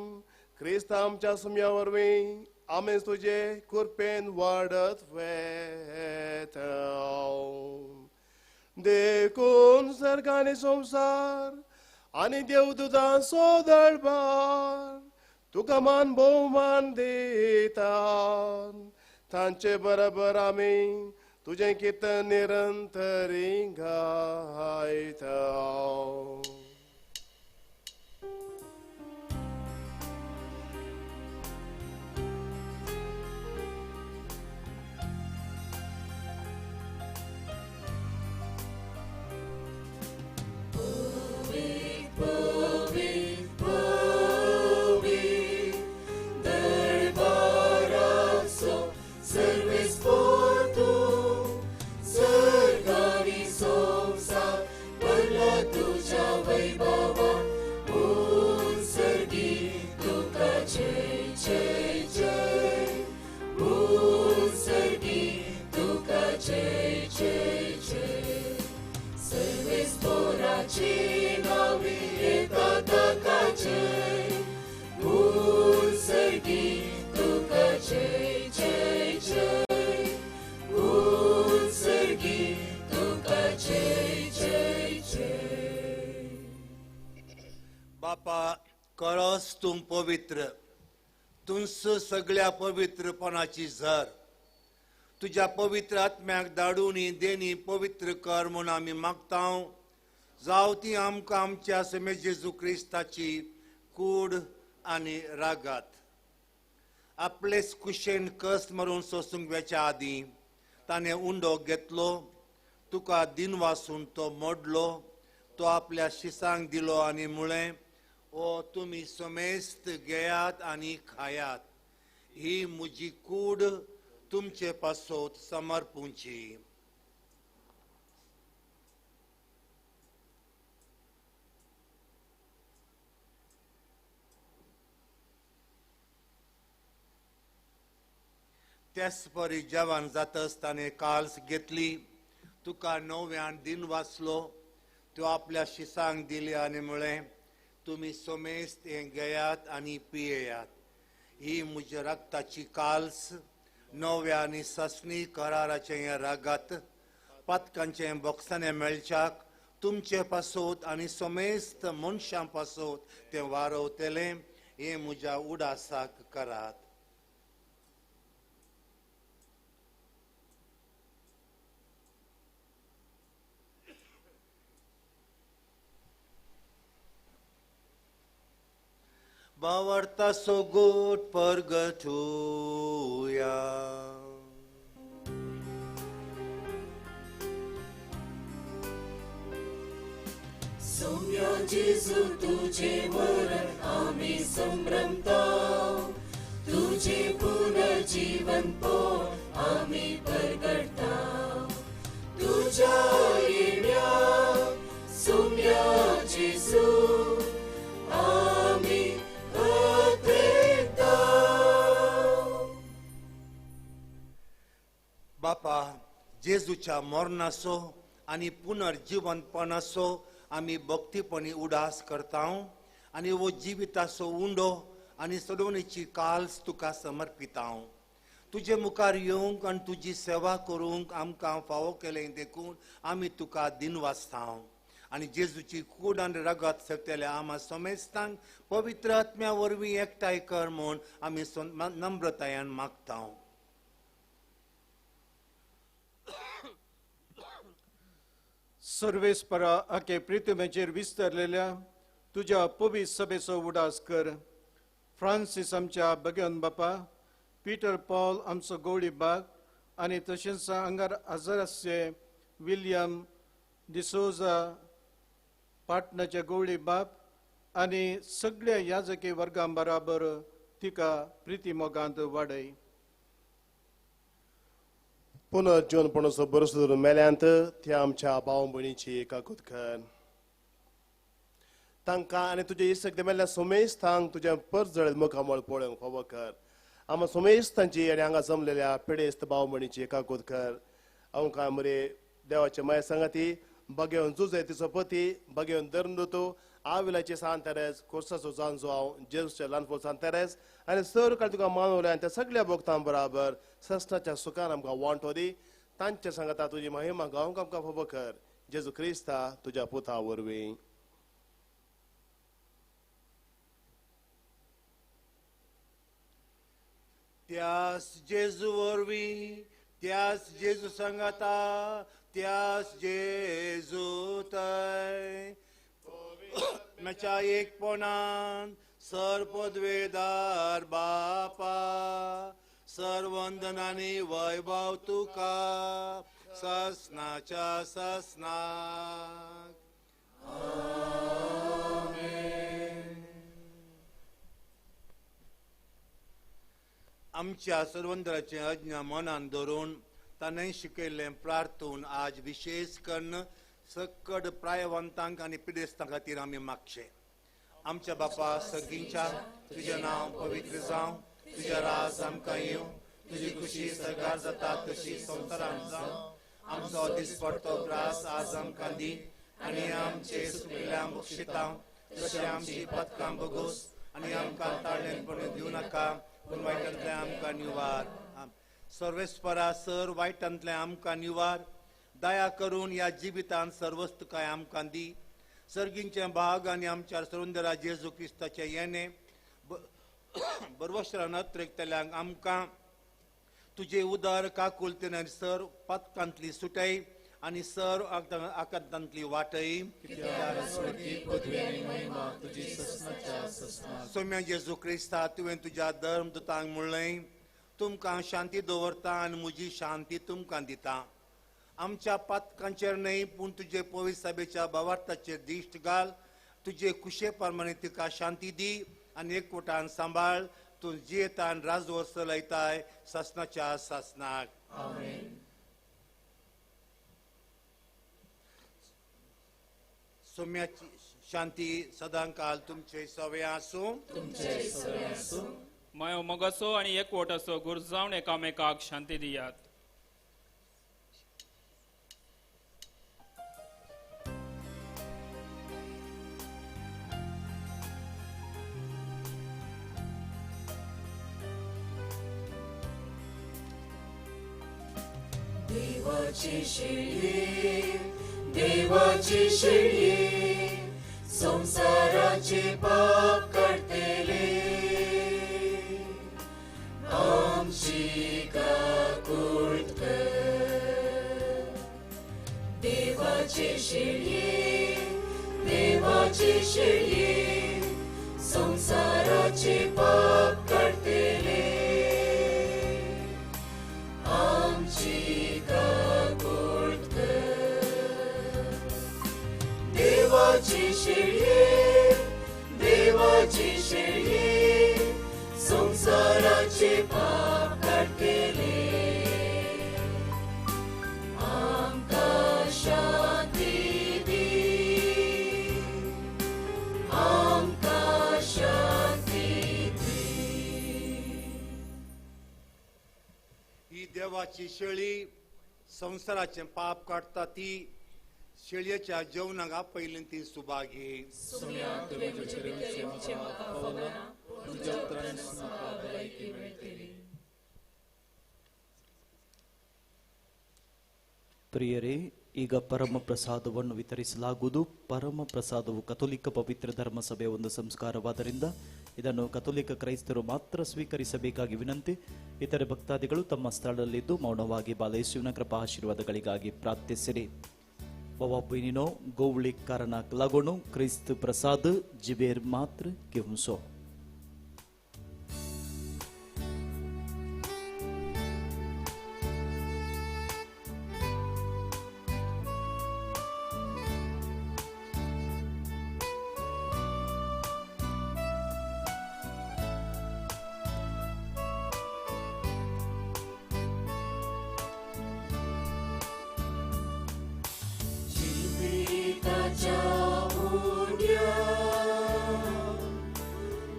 क्रिस्त आमच्या सुम्या वरवीं आमी तुजे कृपेन वाडत वेता. देखून सर्ग आनी संवसार आनी देवदुतांचो दरबार तुका मान भोवमान दितात. तांचे बरोबर आमी तुजें कीर्तन निरंतरी गायता. बापा करस तूं पवित्र, तूंच सगळ्या पवित्रपणाची झर. तुज्या पवित्र आत्म्याक धाडून देणी पवित्र कर म्हूण आमी मागता. जावं ती आमकां आमच्या समे जेजू क्रिस्ताची कूड आनी रागात. आपलेच कुशेन कस मरून सोसूंक वेच्या आदीं ताणें उंडो घेतलो, तुका दिनवासून तो मोडलो, तो आपल्या शिसांक दिलो आनी म्हळें, ओ तुमी समेस्त घेयात आनी खायात, ही म्हजी कूड तुमचे पासत समर्पूंची. त्याच परी जेवण जातच ताणें काल्स घेतली, तुका नव्यान दिन वाचलो, त्यो आपल्या शिसांक दिली आनी म्हळें, तुमी समेस्त हें घेयात आनी पियेयात, ही म्हज्या रक्ताची काल्स, नव्या आनी सासणी कराराचें हें रगत, पातकांचें बोक्साणें मेळच्याक तुमचे पासत आनी समेस्त मनशां पासत तें वारवतलें, हें म्हज्या उडासाक करात. बावडता सोगोट परगटुया. सोम्या जेजू तुझे मरण आम्ही संभ्रमता, तुझे पुनर्जीवन पोण आम्ही परगटता, तुझ्या येण्या सोम्या जेजू आम्ही. बापा, जेजूच्या मरणाचो आनी पुनर्जिवनपणाचो आमी भक्तीपणी उडास करता आनी हो जिविताचो उंडो आनी सोडवणेची काल्स तुका समर्पिता. तुजे मुखार येवंक आनी तुजी सेवा करूंक आमकां फावो केलें देखून आमी तुका दिनवासता. आनी जेजूची कूड आनी रगत सोंपतल्या आमा समेस्तांक पवित्र आत्म्या वरवीं एकठांय कर म्हूण आमी नम्रतायेन मागता. सर्वेस्परा आखे प्रितमेचेर विस्तारलेल्या तुज्या पवित्र सभेचो उडास कर. फ्रांसीस आमच्या भगवन बापा, पीटर पॉल आमचो गवळी बाग आनी तशेंच हांगार हजर आसचे विल्यम डिसोजा पाटणाचे गवळी बाप आनी सगळ्या याजकी वर्गां बराबर तिका प्रिती मोगांत वाडय. पुनर्जीवनपणाचो भरसो धरून मेल्यांत त्या आमच्या भाव भयणीची काकूत कर. तांकां आनी तुजे इश्ट मेल्ल्या सोमेस्तांक तुज्या परजळेल मुखामळ पळोवंक फावो कर. आमकां सोमेस्तांची आनी हांगा जमलेल्या पिडेस्त भाव भयणीची काकूत कर. आमकां मरे देवाचे माया सांगाती बगेवन जुजे तिचो पती, बगेवन धर्मदूत आविलाचे सांत तेरेज, कोर्साचो जांजो हांव जेजूचे ल्हानपोल सांत तेरेज आनी सर काळ तुका मानवले आनी त्या सगळ्या भक्तां बराबर सस्नाच्या सुखान आमकां वांटो दी. तांचे सांगाता तुजी महिमा गावंक आमकां फावो कर. जेजू क्रिस्ता तुज्या पुता वरवीं. त्यास जेजू वरवीं, त्यास जेजू सांगाता, त्यास जेजू तय म्हज्या एकपणान सर पदवेदार बापा, सर वंदनानी वैभव तुका ससनाच्या ससनाक. आमच्या सर्वंदराचें अज्ञा मनान धरून ताणें शिकयल्लें प्रार्थून आज विशेष करून सकड प्रायवंतांक आनी पिडेस्तां खातीर आमी मागचें. आमच्या बापा सगींच्या तुजें नांव पवित्र जावं, तुजें राज आमकां येवं, तुजी खुशी सगार जाता तशी संवसारांत जावं. आमचो दिसपडतो ग्रास आज आमकां दी आनी आमचे सुकिल्ल्या बक्षितां तशें आमची पदकां बगोस आनी आमकां ताळेपण दिवं नाका, पूण वायटांतलें आमकां निवार. सर्वेस्परा सर वायटांतलें आमकां निवार. दया करून ह्या जिवितांत सर्वस्त काय आमकां दी. सर्गींचें भाग आनी आमच्या सरुंदरा जेजू क्रिस्ताचें येणें बरवसरान अत्रेकतल्यांक आमकां तुजे उदार काकुलतेन आनी सर पातकांतली सुटय आनी सर आकांतांतली वाटय. सोम्या जेजू क्रिस्ता, तुवें तुज्या धर्म दुतांक म्हणलें, तुमकां शांती दवरता आनी म्हजी शांती तुमकां दिता. आमच्या पातकांचेर न्हय पूण तुजे पवित्र सभेच्या भावार्थाचेर दिश्ट घाल. तुजे कुशे प्रमाणे तिका शांती दी आनी एकवटान सांबाळ. तूं जियेतान राजवर चलयताय सासनाच्या सासनाक. आमेन. सोम्याची शांती सदांकाल तुमचे सवे आसूं. तुमचे सवे आसूं. मायो मोगाचो आनी एकवटाचो गुरजावन एकामेकाक शांती दियात. देवाची शेळी, देवाची शेळी, संसाराचे पाप काडटले, आमची काकूट कर. देवाची शेळी, देवाची शेळी, संसाराचे पाप काडटले, आमची काकूट कर. देवाची शेळी, देवाची शेळी, संसाराचे पाप काडटले, आमकां शांती दी, आमकां शांती दी. ही देवाची शेळी संवसाराचें पाप काडटा ती शेळयेच्या जेवणाक आपयली ती सुभागी. सोम्या, तुवें म्हजे भितर येवचें म्हाका फावना, पूण तुज्या उतरानूच म्हाका भलायकी मेळटली. ಪ್ರಿಯರೇ, ಈಗ ಪರಮ ಪ್ರಸಾದವನ್ನು ವಿತರಿಸಲಾಗುವುದು. ಪರಮ ಪ್ರಸಾದವು ಕಥೋಲಿಕ ಪವಿತ್ರ ಧರ್ಮಸಭೆಯ ಒಂದು ಸಂಸ್ಕಾರವಾದ್ದರಿಂದ ಇದನ್ನು ಕಥೋಲಿಕ ಕ್ರೈಸ್ತರು ಮಾತ್ರ ಸ್ವೀಕರಿಸಬೇಕಾಗಿ ವಿನಂತಿ. ಇತರೆ ಭಕ್ತಾದಿಗಳು ತಮ್ಮ ಸ್ಥಳದಲ್ಲಿದ್ದು ಮೌನವಾಗಿ ಬಾಲಯೇಸುವಿನ ಕೃಪಾ ಆಶೀರ್ವಾದಗಳಿಗಾಗಿ ಪ್ರಾರ್ಥಿಸಿರಿ. ಬಾಬಾ ಗೌಳಿ ಕಾರಣಕ್ लागून ಕ್ರಿಸ್ತ ಪ್ರಸಾದ जिबेर ಮಾತ್ರ घेवचो. जिविताच्या उण्या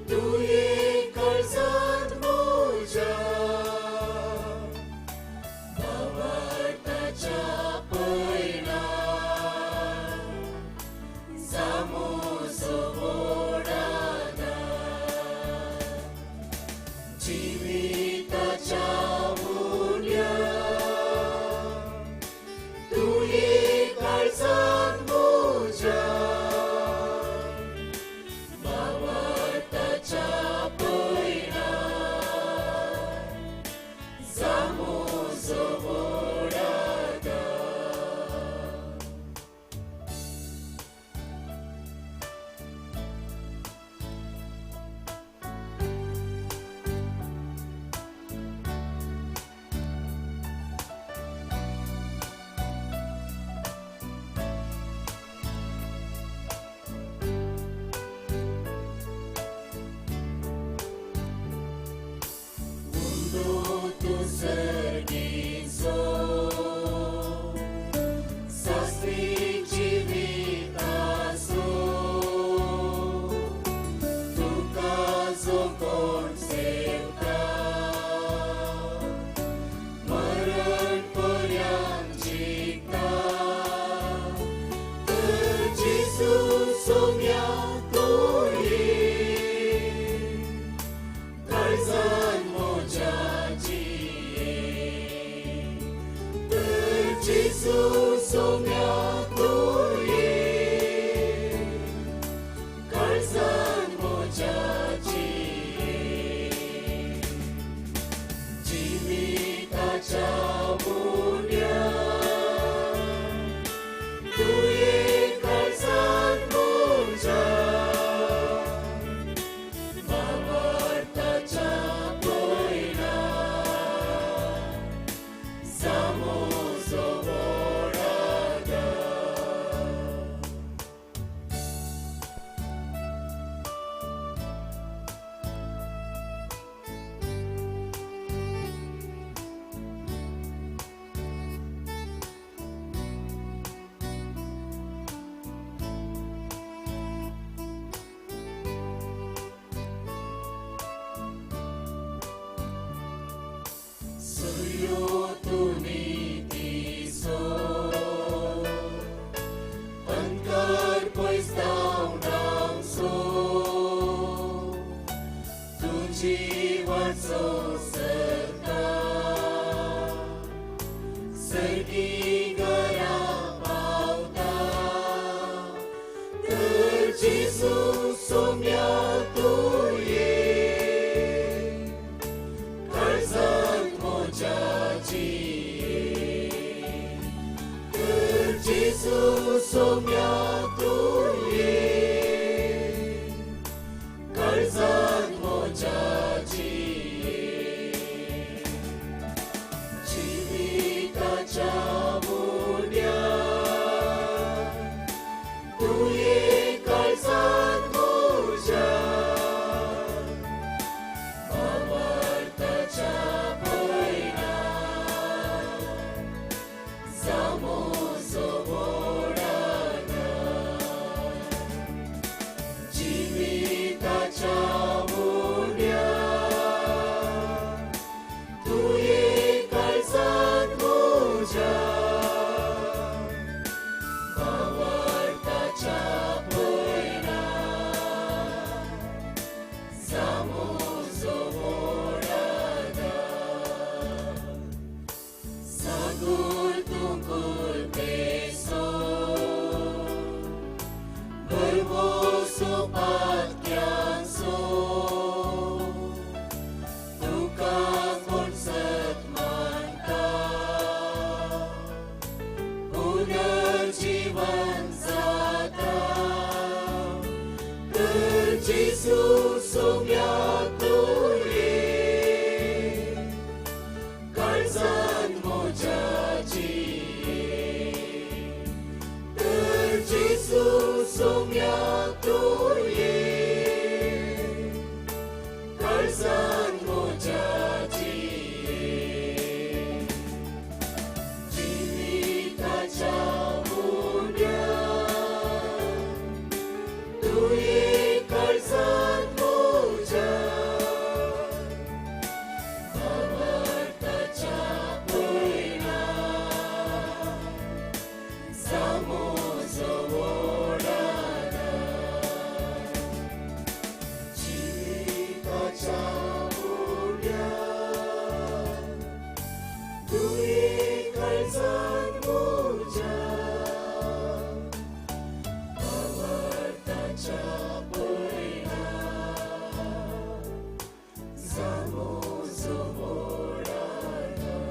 तुवें काळजांत म्हज्या भावार्थाच्या पयणान जा म्हजो व्हड आदार. जिविताच्या उण्या तुवें काळजांत म्हज्या भावार्थाच्या पयणान जा म्हजो व्हड आदार. उंदो तूं सर्गीचो शास्त्रीक जिविताचो, तुका जो कोण सेवता मरण पर्यंत जिखता. तर जेजू सोम्या तुवें काळजान म्हज्या जिये. जिवाचो सरता सर्गी घरा पावता तर जेजू सोम्या तूं ये काळजांत म्हज्या जिये तर जेजू सोम्या तूं ये काळजांत म्हज्या जिये जिविताच्या उड्या तूं ये काळजांत म्हज्या भावार्थाच्या पयणान जावं म्हजो व्हड आदार. जिविताच्या उड्या तूं ये काळजांत म्हज्या भावार्थाच्या पयणान जावं म्हजो व्हड आदार. सागूर तूं कुल्पेसो भरवंसो पातक्यांचो तुका कोण सत मानता पुनर्जीवन जाता तर जेजू सोम्या तूं ये काळजांत म्हज्या जिये तर जेजू सोम्या तूं ये काळजांत म्हज्या जिये जिविताच्या उड्या तूं ये काळजांत म्हज्या भावार्थाच्या पयणान जावं म्हजो व्हड आदार. जिविताच्या उड्या तूं ये काळजांत म्हज्या भावार्थाच्या पयणान जावं म्हजो व्हड आदार.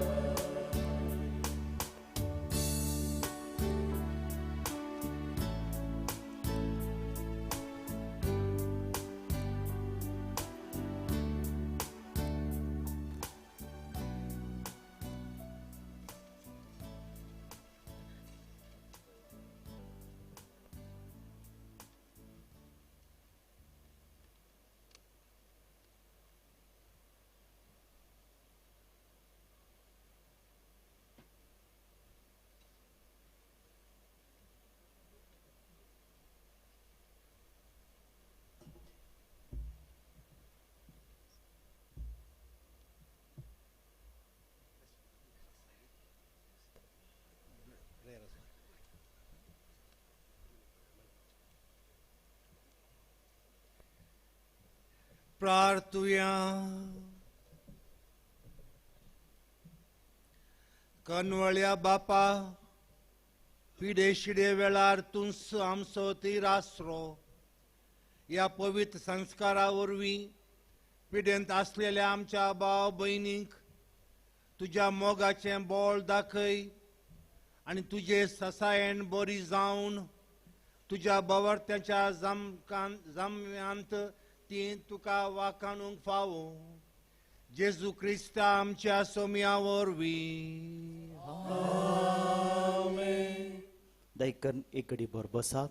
प्रार्थुया. कनवळ्या बापा, पिडे शिडे वेळार तूंच आमचो तीर आसरो. ह्या पवित्र संस्कारा वरवीं पिडेंत आसलेल्या आमच्या भाव भयणींक तुज्या मोगाचें बळ दाखय आनी तुजे ससायेन बरी जावन तुज्या बवर्त्याच्या जाम्यांत ती तुका वाखाणूंक फावो. जेजू क्रिस्ता आमच्या सोम्या वरवीं. दयकन एक घडी भर बसात.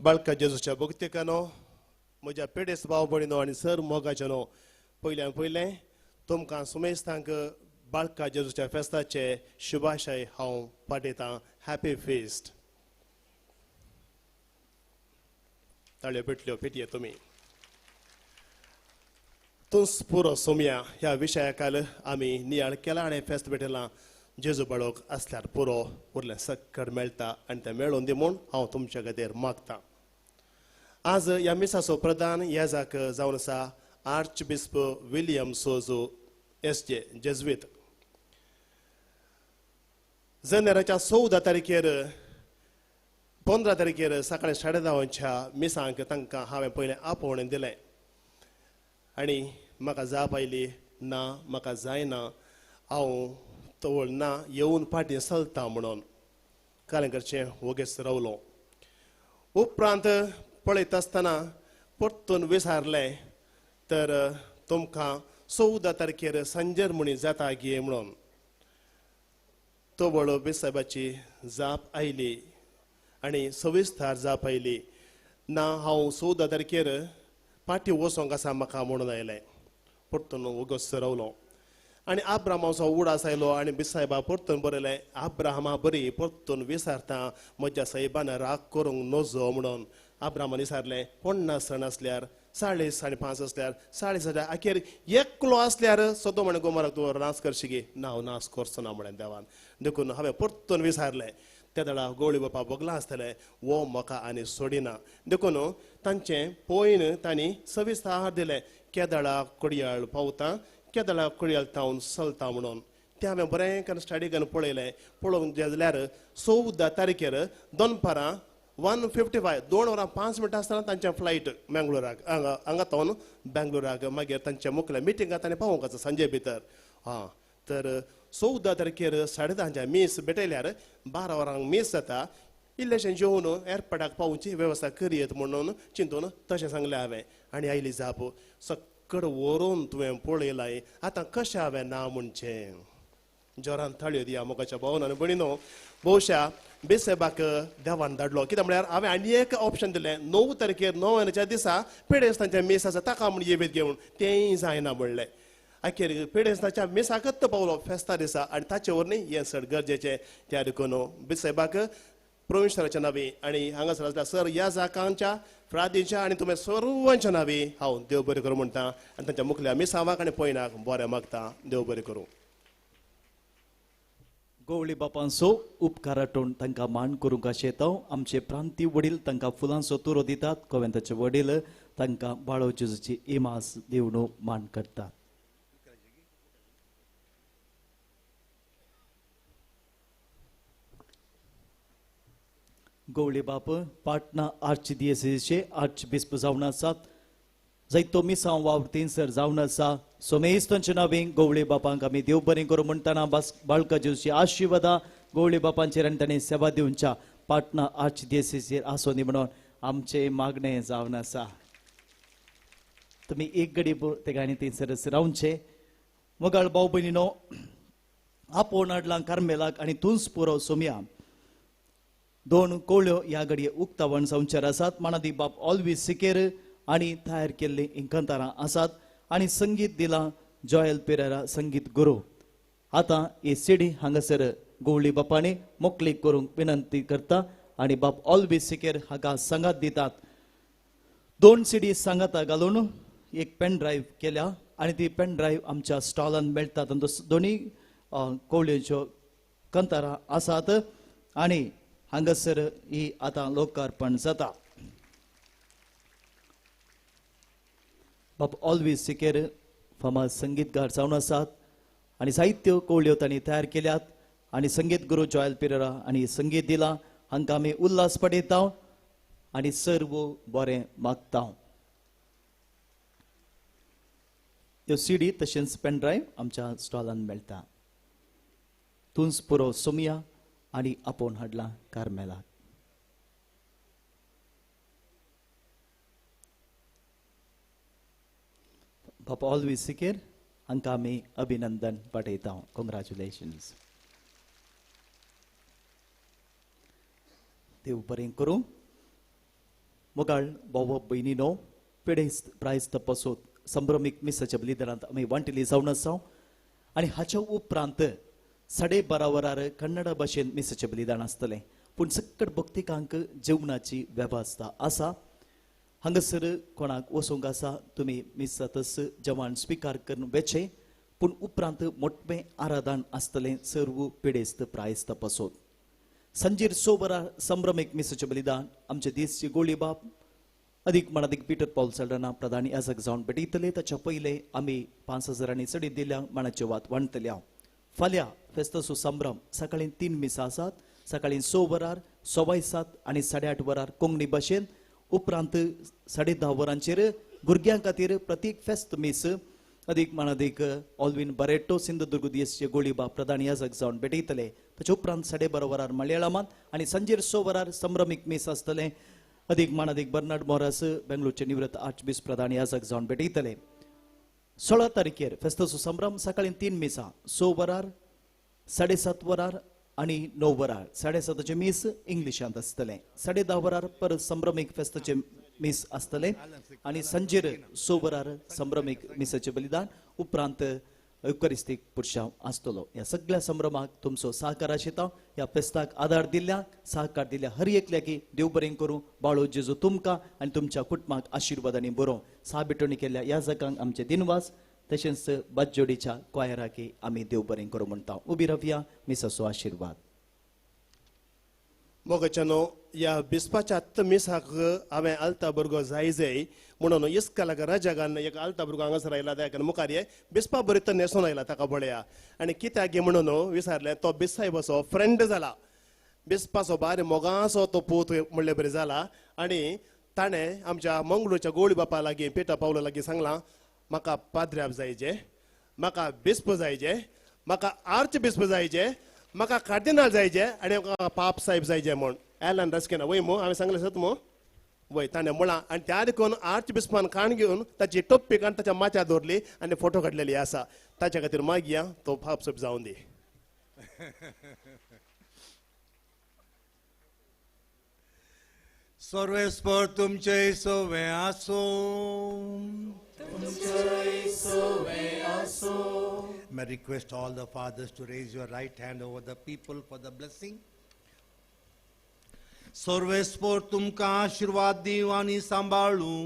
बाळका जेजूच्या भक्तिकानो, म्हज्या पेडेस भाव भयणीनो आनी सर मोगाच्यानो, पयल्यान पयलें तुमकां सुमेस्तांक बाळका जेजूच्या फेस्ताचे शुभाशय हांव पाठयतां. Happy feast. ताळयो पेटल्यो पेटये तुमी. तूंच पुरो सोमया ह्या विशया काल आमी नियाळ केला आनी फेस्त भेटयलां. जेजू बाळोक आसल्यार पुरो, उरलें सक्कड मेळटा आनी तें मेळोवन दी म्हूण हांव तुमच्या खातीर मागतां. आज ह्या मिसाचो प्रधान येजाक जावन आसा archbishop William Souza S J Jesuit. जानेराच्या 14 तारखेर 15 तारखेर सकाळी 10:30 मिसांक तांकां हांवें पयलें आपोवणें दिलें आनी म्हाका जाप आयली ना, म्हाका जायना, हांव तवळ ना, येवन फाटीं चलता म्हणून. कालें करचें, वोगेच रावलो. उपरांत पळयता आसतना परतून विचारलें तर तुमकां 14 तारखेर सांजेर म्हणी जाता गे म्हणून. तवळ बेसायबाची जाप आयली आनी सविस्तार जाप आयली ना, हांव 14 तारखेर पाटी वचोंक आसा म्हाका म्हणून आयलें. परतून वोगोच रावलो आनी आब्रामाचो उडास आयलो आनी बिसायबा परतून बरयलें, आब्राहमा बरी परतून विसारता म्हज्या सायबान राग करूंक नजो म्हणून. आब्रामान विचारलें 50 जाण आसल्यार 4.5 आसल्यार 7.5 अखेर एकलो आसल्यार सदोम आनी गोमोराक तूं नाश करशी गे? ना, हांव नाश करचो ना म्हणलें देवान. देखून हांवें परतून विचारलें. त्या दळा गोळी बापा भोगलां आसतलें, वो म्हाका आनी सोडिना. देखून तांचें पयन तांणी सविस्तार दिलें, केदळा कोडयाळ पावता, केदळा कोडयाळ तावन चलता म्हणून. तें हांवें बरें करून स्टडी करून पळयलें. पळोवंक जाल्यार 14 तारखेर दनपारां 1:55 2 वरां 5 मिनटां आसतना तांच्या फ्लायट मँगलोराक, हांगा हांगा तावन बेंगलोराक. मागीर तांच्या मुखल्या मिटिंगाक ताणें पावोवंक आसा सांजे भितर. आं, तर 14 तारखेर 10:30 मीस भेटयल्यार 12 वरांक मीस जाता. इल्लेशें जेवन एअरपोर्टाक पावोवची वेवस्था करयत म्हणून चिंतून तशें सांगलें हांवें. आनी आयली जाप, सक्कड व्हरून तुवें पळयलाय, आतां कशें हांवें ना म्हणचें? जोरान थाळयो दिया मोगाच्या भावन आनी भयणीनो. बहुशा बेसायबाक देवान धाडलो. कित्याक म्हळ्यार हांवें आनी एक ऑप्शन दिलें, 9 तारखेर 9 दिसा पेडेस्तांच्या मीस आसा ताका म्हूण येवेत घेवन, तेंय जायना म्हणलें. अखेर पेडेस्तांच्या मिसाकच पावलो फेस्ता दिसा आनी ताचे वरवीं हें चड गरजेचें. त्या देखून बेसायबाक प्रोविन्शराच्या नांवी आनी हांगासर आसल्या सर ह्या जाकांच्या फ्रादीच्या आनी तुमी सर्वांच्या नांवी हांव देव बरें करूं म्हणटा आनी तांच्या मुखल्या मिसावाक आनी पयनाक बरें मागता. देव बरें करूं. गोवळी बापांचो उपकाराटून तांकां मान करूंक आशेता. आमचे प्रांती वडील तांकां फुलांचो तुरो दितात. कोवेंताचे वडील तांकां बाळो जेजूची इमाज दिवन मान करतात. गोवळी बाप पाटणा आर्चदियेसीचे आर्चबिस्प जावन आसात. जायतो मिसांव वावर थंयसर जावन आसा. सोमेस्तांच्या नांवी गोवळी बापांक आमी देव बरें करूं म्हणटना बाळका जेजूची आशिर्वादा गोवळी बापांचेर आनी ताणें सेवा दिवच्या पाटणा आर्चदियेसीचेर आसूं दी म्हणून आमचें मागणें जावन आसा. तुमी एक घडी तेगांनी थंयसर रावचें. मोगाळ भाव भयणीनो, आपोवन हाडलां कार्मेलाक आनी तूंच पुरो सोमया 2 कोळ्यो ह्या घडये उक्तावण जावचेर आसात. मानादी बाप ऑलवीज सिकेर आनी तयार केल्लीं इंकांतारां आसात आनी संगीत दिलां जॉयल पेरेरा संगीत गुरू. आतां ही सिडी हांगासर गोवळी बापांनी मोकळीक करूंक विनंती करता आनी बाप ऑलवीज सिकेर हाका सांगात दितात. 2 सिडी सांगाता घालून एक पेन ड्रायव्ह केल्या आनी ती पेन ड्रायव्ह आमच्या स्टॉलान मेळटात. दोनूय कोवळ्यांच्यो कंतारां आसात आनी हांगासर ही आतां लोकार्पण जाता. बाप ऑलवीज सिकेर फामाद संगीतकार जावन आसात आनी साहित्य कोवळ्यो तांणी तयार केल्यात आनी संगीत गुरू जॉयल पिरेरा आनी संगीत दिलां. हांकां आमी उल्हास पडयता आनी सर्व बरें मागता. ह्यो सीडी तशेंच पेन ड्रायव्ह आमच्या स्टॉलान मेळटा. तूंच पुरो सोमया आनी आपोवन हाडलां कार्मेलाक. बापा ऑलवीज सिकेर हांकां आमी अभिनंदन पाठयता. कॉंग्रॅच्युलेशन्स. देव बरें करूं. मोगाळ भाव भयणीनो, पिडेस्त प्रायस्त पासून संभ्रमीक मिसाच्या बलिदानांत आमी वांटिल्ली जावन आसा आनी हाच्या उपरांत 12:30 वरार कन्नड भाशेन मिसाचें बलिदान आसतलें. पूण सक्कड भक्तिकांक जेवणाची वेवस्था आसा. हांगासर कोणाक वचूंक आसा तुमी मिसातच जेवण स्विकार करून वेचें. पूण उपरांत मोटवें आराधन आसतलें सर्व पिडेस्त प्रायस्त पासत. सांजेर 6 वरां संभ्रमीक मिसाचें बलिदान आमचे देशचे गोळी बाप अदीक मानादीक पीटर पावल सल्डाना प्रधान याजक जावन भेटयतले. ताच्या पयले आमी 5,000 आनी चडीत दिल्या मानाचे वात वांटतल्या. फाल्यां फेस्ताचो संभ्रम सकाळी 3 मिसां आसात. सकाळी 6 वरार, 7:15 आनी 8:30 वरार कोंकणी भाशेन. उपरांत 10:30 वरांचेर भुरग्यां खातीर प्रतीक फेस्त मीस अदीक मानादीक ऑल्विन बरेटो सिंधुदुर्ग देशचे गोळीबा प्रधान याजक जावन भेटयतले. ताचे उपरांत 12:30 वरार मलयाळमांत आनी सांजेर 6 वरार संभ्रमीक मीस आसतलें. अदीक मानादीक बर्नाड मोरास बेंगलोरचे निवृत्त आर्चबिस्प प्रधान याजक जावन भेटयतले. 16 तारखेर फेस्ताचो संभ्रम सकाळी 3 मिसां, 6 वरार, 7:30 वरार आनी 9 वरार. 7:30 मीस इंग्लिशांत आसतलें. 10:30 वरार परत संभ्रमीक फेस्ताचें मीस आसतलें आनी सांजेर 6 वरार संभ्रमीक मिसाचें बलिदान. उपरांत युकरिस्तीक पुरशांव आसतलो. ह्या सगळ्या संभ्रमाक तुमचो सहकार आशिता. ह्या फेस्ताक आदार दिल्ल्या, सहकार दिल्ल्या हर एकल्याकी देव बरें करूं. बाळो जेजू तुमकां आनी तुमच्या कुटुंबाक आशिर्वादांनी बरोवं. साबिटोणी केल्ल्या ह्या जगांक आमचे दिनवास. तशेंच बाजोडीच्या क्वायराकी आमी देव बरें करूं म्हणटा. उबी रावया, मिसाचो आशिर्वाद. मोगाच्यानो, ह्या बिस्पाच्या मिसाक हांवें आल्ता भुरगो जाय जाय म्हणून इस्कालाक राजागान एक आल्ता भुरगो हांगासर आयला. त्या मुखार ये बिस्पा बरी तो न्हेसून आयला, ताका पळया. आनी कित्याक गे म्हणून विचारलें, तो बिस्साहेबाचो फ्रेंड जाला, बिस्पाचो बारी मोगाचो तो पूत म्हणले बरी जाला. आनी ताणें आमच्या मंगळूरच्या गोळी बापा लागीं, पेटा पावला लागीं सांगलां, म्हाका पाद्र्याब जायचे, म्हाका बिस्प जायचे, म्हाका आर्च बिस्प जायचे, म्हाका कार्दिनाल जायचे आनी म्हाका पाप साहेब जायचे म्हूण. एलन रस्केना वय मू हांवें सांगलें सत मू वय ताणें म्हळां. आनी त्या देखून आर्च बिस्पान काण घेवन ताची टोप्पी काण ताच्या माथ्यार दवरली आनी फोटो काडलेली आसा. ताच्या खातीर मागया तो पाप साहेब जावन दी. सर्वेस्पर तुमचे सवे आसूं. May I request all the fathers to raise your right hand over the people for the blessing. सर्वेस्पर तुमकां आशीर्वाद दिवं आनी सांबाळूं.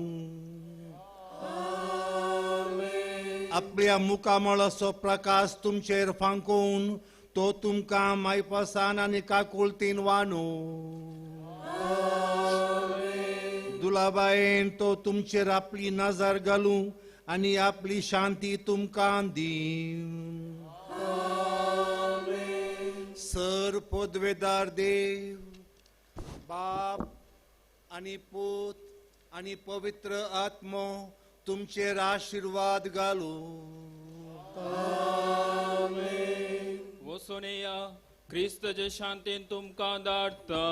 आपल्या मुखामळाचो प्रकाश तुमचेर फांकोवन तो तुमकां मायपासान आनी काकुळतीन वानू. दुलाबायेन तो तुमचेर आपली नजर घालूं आनी आपली शांती तुमकां दिवं. सर पदवेदार देव बाप आनी पूत आनी पवित्र आत्मो तुमचेर आशिर्वाद घालूं. वसोनेया क्रिस्तचे शांतीन तुमकां धाडटा.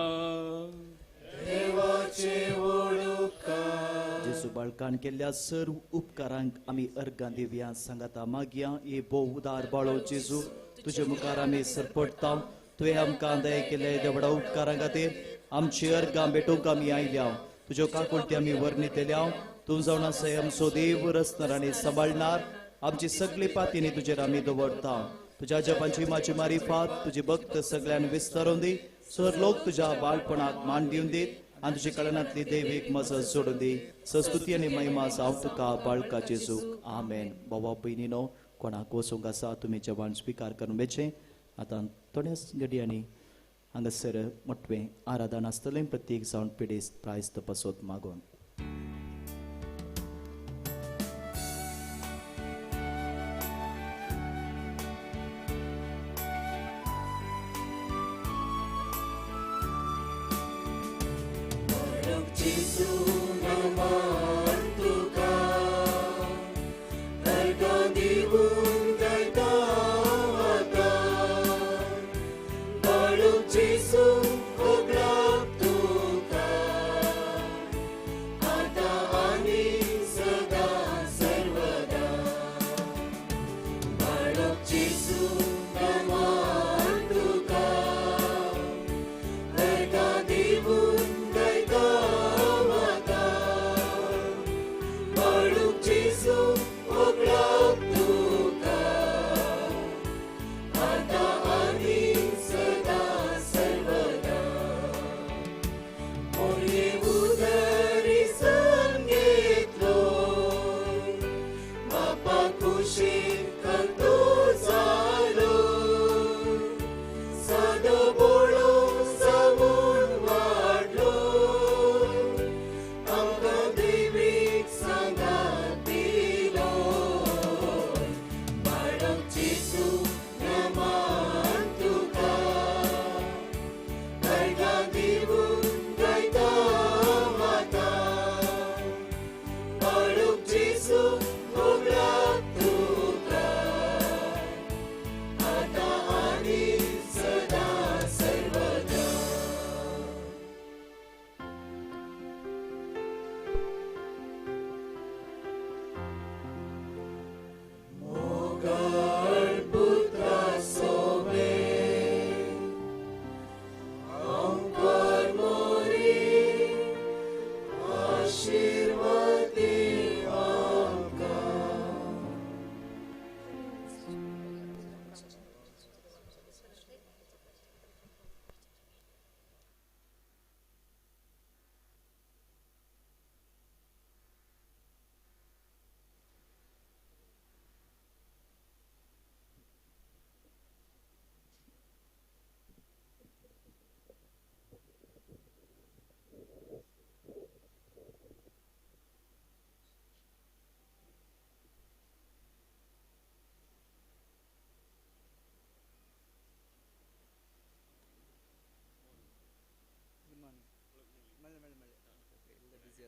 जेजू बाळकान केल्ल्या सर्व उपकारांक आमी अर्गां दिवया. सांगाता मागया, हे भोव उदार बाळो जेजू, तुजे मुखार आमी सरपडटा. तुवें आमकां दया केले देवडा उपकारां खातीर आमची अर्गां भेटूंक आमी आयल्या. तुज्यो काकुळटी आमी वर्णितल्या. तूं जावन आसा आमचो देव, रचणार आनी सांबाळणार. आमची सगळी पातीनी तुजेर आमी दवरता. तुज्या जपांची माची मारिफात तुजी भक्त सगळ्यान विस्तारून दी. सर लोक तुज्या बाळपणाक मान दिवन दीत आनी तुज्या कळनांतली देवीक मजत जोडून दी. संस्कृती आनी महिमा जावं तुका बाळका जेजूक. आमेन. बाबा भयणीनो, कोणाक वचूंक आसा तुमी जेवण स्विकार करून वेचें. आतां थोड्याच घडयांनी हांगासर मोटवें आराधन आसतलें. प्रत्येक जावन पिडेस्त प्रायस्त पासत मागोन. Tuka,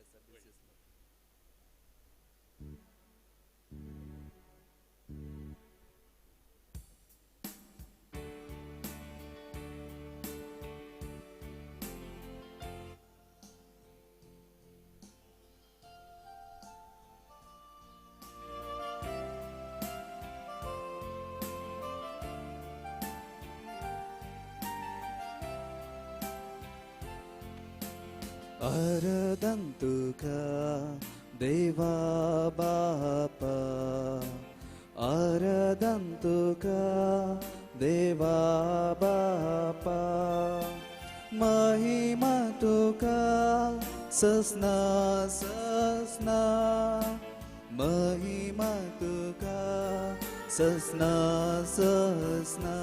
आसा, बिजी आसा. आराधन तुका देवा बापा, आराधन तुका देवा बापा, महिमा तुका ससना ससना, महिमा तुका ससना ससना,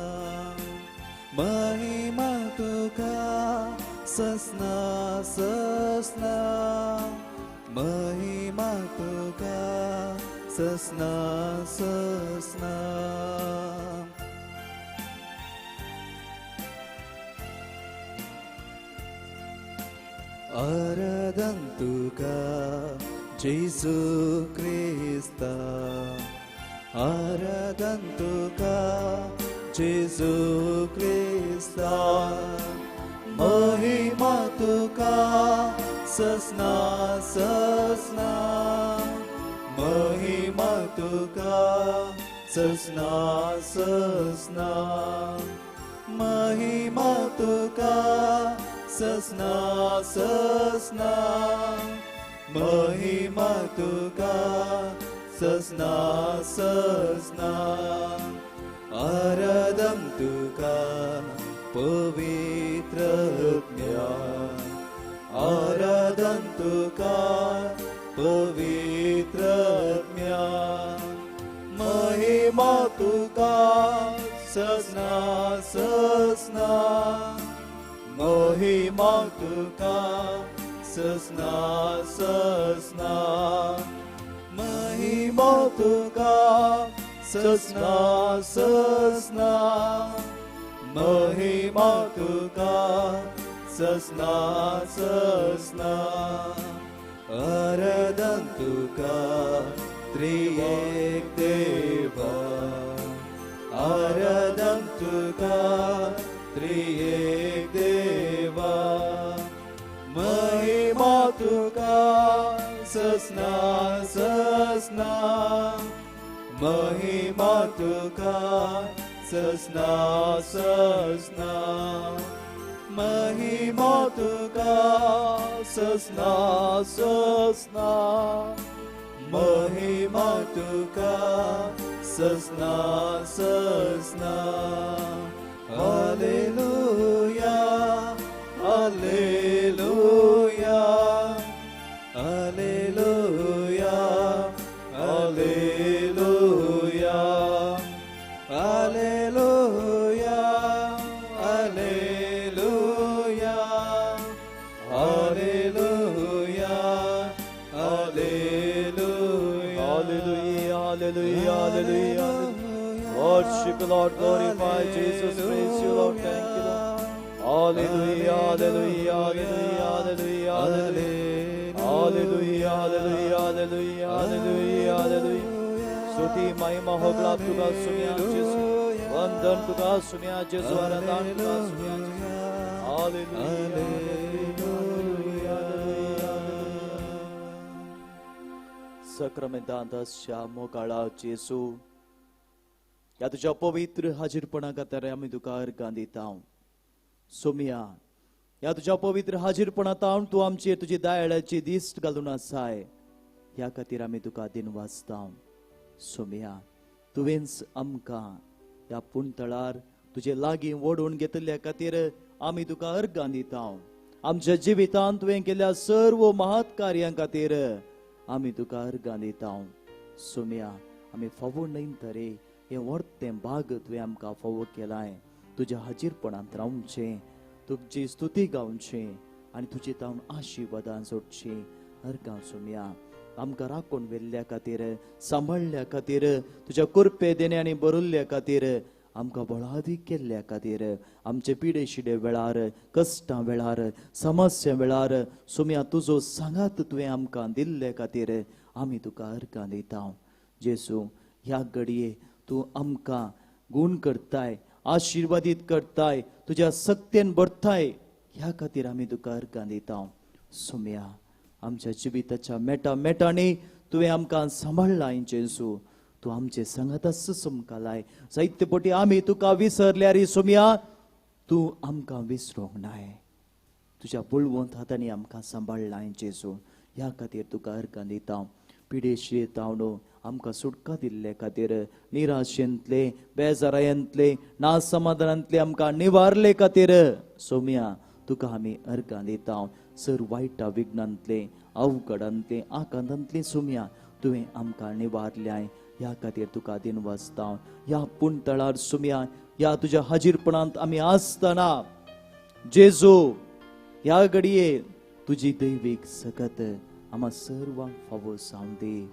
महिमा तुका ससना ससना, महिमा तुका ससना ससना. आराधन तुका जेसू क्रिस्ता, आराधन तुका जेसू क्रिस्ता, महिमा तुका ससना ससना, महिमा तुका ससना ससना, महिमा तुका ससना ससना, महिमा तुका ससना ससना. आराधन तुका पवित्र ज्ञान, आराधन तुका पवित्र ज्ञान, महिमा तुका ससना ससना, महिमा तुका ससना ससना, महिमा तुका ससना ससना, महिमा तुका ससना ससना. आराधन तुका त्रिएक देवा, आराधन तुका त्रिएक देवा, महिमा तुका ससना ससना, महिमा तुका ससना ससना, महिमा तुका ससना ससना, महिमा तुका ससना ससना. Hallelujah, hallelujah, hallelujah, hallelujah, hallelujah, hallelujah, hallelujah, hallelujah, hallelujah, hallelujah, hallelujah. Worship the Lord, glorify Jesus, praise you Lord, thank you Lord. Hallelujah, hallelujah, hallelujah, hallelujah, hallelujah, hallelujah, hallelujah, hallelujah, hallelujah. स्तुति महिमा होगला तुका सुनिया जेसू, वंदन तुका सुनिया जेसू, आराधन तुका सुनिया जेसू. Hallelujah, hallelujah. सक्रमेंतांतच्या मोगाळा जेसू, ह्या तुज्या पवित्र हाजीरपणा खातीर आमी तुका अर्गां दिता. सोमिया, ह्या तुज्या पवित्र हाजीरपणा तावन तूं आमचेर तुजी दयाळाची दिश्ट घालून आसाय, ह्या खातीर आमी तुका दिनवासता. सोमिया, तुवेंच आमकां ह्या पुणतळार तुजे लागीं ओडून घेतिल्ल्या खातीर आमी तुका अर्गां दिता. आमच्या जिवितांत तुवें केल्ल्या सर्व महत् कार्यां खातीर आमी तुका अर्गां दिता. सोमिया, आमी फावो न्हय तरे हें वर्तें भाग तुवें आमकां फावो केलाय. तुज्या हाजीरपणांत रावचें, तुजी स्तुती गावचें आनी तुजे तावन आशिर्वादान जोडचीं. अर्गां सोमिया, आमकां राखून व्हेल्ल्या खातीर, सांबाळ्ळ्या खातीर, तुज्या कृपे देणे आनी बरयल्ल्या खातीर आमकां बळादीक केल्ल्या खातीर, आमचे पिडे शिडे वेळार, कश्टां वेळार, समस्या वेळार सोम्या तुजो सांगात तुवें आमकां दिल्ले खातीर आमी तुका अर्गां दिता. जेजू ह्या घडये तूं आमकां गूण करताय, आशिर्वादीत करताय, तुज्या सक्तेन भरताय, ह्या खातीर आमी तुका अर्गां दिता. सोम्या आमच्या जिविताच्या मेटा मेटांनी तुवें आमकां सांबाळ्ळां जेजू, तूं आमचे सांगाताच समकालाय. जायते पटी आमी तुका विसरल्यार सोम्या तूं आमकां विसरूंक नाय, तुज्या बळवंत हातांनी आमकां सांबाळ्ळां जेजू, ह्या खातीर तुका अर्गां दिता. पिडेशी तावणो आमकां सुटका दिल्ले खातीर, निराशेंतले, बेजारायेंतले, नासमाधानांतले आमकां निवारले खातीर सोम्या तुका आमी अर्गां दिता. सर वायटा विघ्नांतले, अवघडांतले, आकांतांतले सोम्या तुवें आमकां निवारल्याय, ह्या खातीर तुका दिनवासता. ह्या पुणतळार सोम्या ह्या तुज्या हाजीरपणांत आमी आसतना जेजू ह्या घडये तुजी दैवीक सकत आमा सर्वांक फावो जावं दी.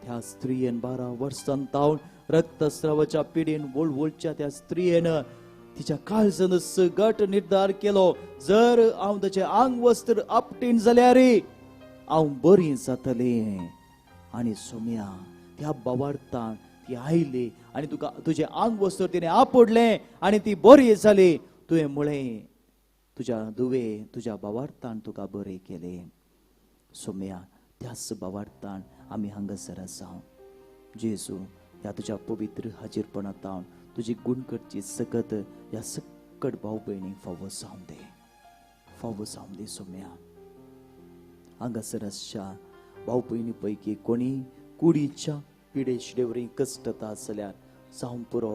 त्या स्त्रियेन 12 वर्सां तावन रक्तस्रावाच्या पिडीन वळवळच्या त्या स्त्रियेन तिच्या काळजान गट निर्धार केलो, जर हांव ताचें आंग वस्त्र आपटीन जाल्यार हांव बरी जातलें. आनी सोम्या त्या बावार्थान ती आयली आनी तुका तुजें आंग वस्त्र तिणें आपडलें आनी ती बरी जाली. तुवें म्हळें तुज्या दुवे तुज्या बावार्थान तुका बरें केलें. सोम्या त्याच बावार्थान आमी हांगासर आसा. जेजू ह्या तुज्या पवित्र हाजीरपणांत तुजी गूण करची सकत ह्या सकट भाव भयणींक फावो जावं दे, फावो जावं दे. सोम्या हांगासर आसच्या भाव भयणी पैकी कोणी कुडीच्या पिडे शिडेवरी कश्टता आसल्यार जावं पुरो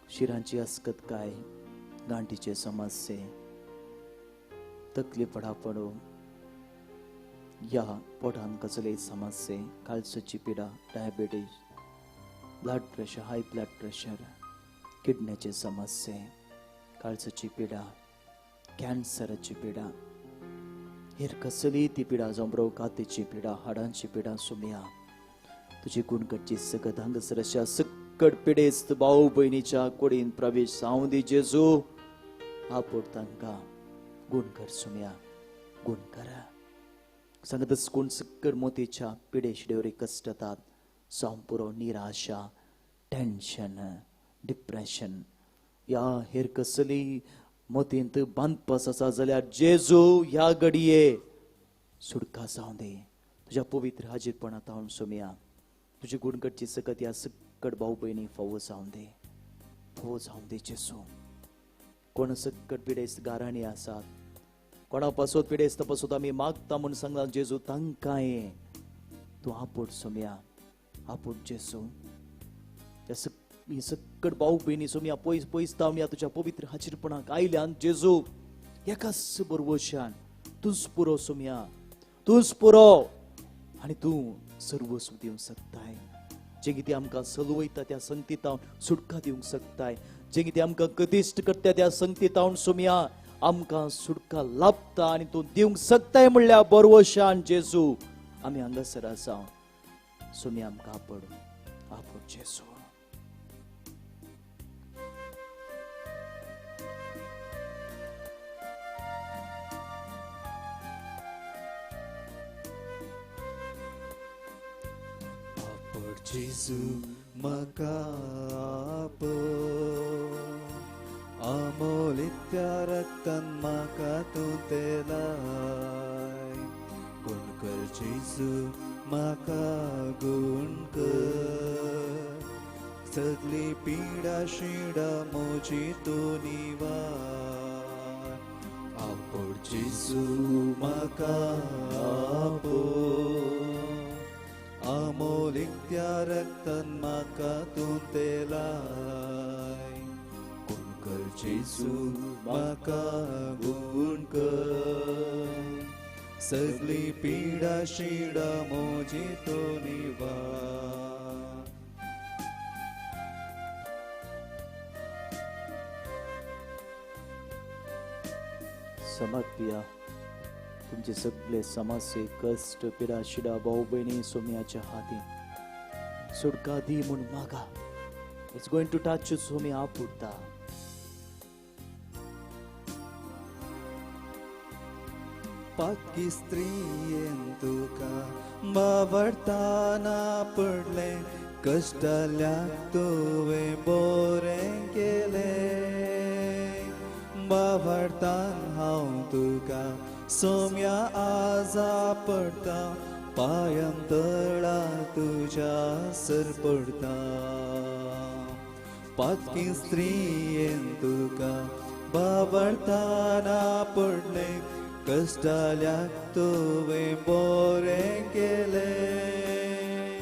शिरांची अस्कतकाय, गांठीचे समस्ये, तकली पडापडो, या पोटान कसले समस्ये, काळसाची पिडा, diabetes, blood pressure, high blood pressure, किडण्याचे समस्ये, काळसाची पिडा, कॅन्सराची पिडा, हेर कसलीय ती पिडा जावं बरो कातीची पिडा, हाडांची पिडा, सोम्या तुजी गुणकडची सकत हांगासर अशा सकट पिडेस्त भाव भयणीच्या कुडीन प्रवेश जावं दी. जेजू आपोड तांकां गुण कर सोम्या, गुण करा. सांगतच कोण सक्कड मोतीच्या पिडे शिडेवरी कश्टतात जावं पुरो निराशा, टेन्शन, डिप्रेशन या हेर कसली मोतींत बांदपास आसा जाल्यार जेजू ह्या घडये सुटका जावं दे. तुज्या पवित्र हाजीरपणांत हांव सोम्या तुजी गुणकडची सकत ह्या सक्कड भाव भयणी फावो जावं दे, फावो जावं दे. जेजू कोण सक्कड पिडेस्त गाराणी आसात, कोणा पासत पिडेस्त पासत आमी मागता म्हूण सांगला जेजू तांकांय तूं आपोड सोम्या, आपोड जेजू. ही सक्कड भाव भयणी सोम्या पयस पयस तावन ह्या तुज्या पवित्र हाजीरपणाक आयल्यान जेजू एकाच बरवशान तूंच पुरो सोम्या, तूंच पुरो आनी तूं सर्वस्व दिवंक शकताय. जे कितें आमकां सलवयता त्या संगतीतावन सुटका दिवंक शकताय, जे कितें आमकां गदिश्ट करता त्या संगतीतावन सोम्या आमकां सुटका लाभता आनी तूं दिवंक शकताय म्हणल्यार बरवशान जेजू आमी हांगासर आसा. सोम्या आमकां आपड, आपड जेजू. जेजू म्हाका आपय, आमोलित्या रक्तान म्हाका तूं तेलाय. गुण कर जेजू म्हाका गुण कर, सगली पिडा शिडा म्हजी तूं निवार. आपड जेजू म्हाका आपय, आमोलित्या रक्तान म्हाका तूं तेलाय. गुण कर जेजू म्हाका गुण कर, सगली पिडा शिडा म्हजी तूं निवार. समर्पिया तुमचे सगळे समस्ये, कश्ट, पिडा शिडा भाव भयणी सोम्याच्या हातीन सुटका दी म्हूण मागा. It's going to touch you Somi आपुडता. पाकी स्त्रियेन तुका बावडताना पडलें, कश्टाल्याक तुवें बोरें केलें. बावडतान हांव तुका सोम्या आजा पडटा, पांयां तळा तुज्या सर पडटा. पातकी स्त्रियेन तुका बावडताना पडलें, कश्टाल्याक तुवें बोरें केलें.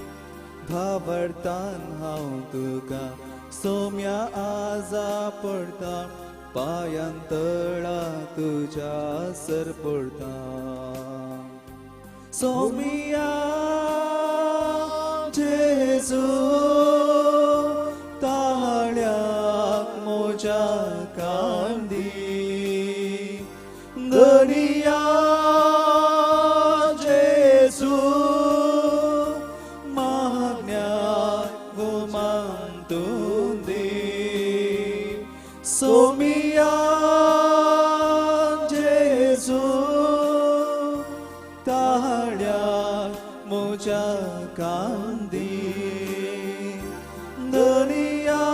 भावडतान हांव तुका सोम्या आजा पडटा, पांयां तळा तुज्या सर पडटा. सोमिया जेजू ताळ्याक म्हज्या कांदी, दर्या जेजू मागण्या गुमान तूं दी. सोमिया जेजू ताळ्याक म्हज्या कांदी, दर्या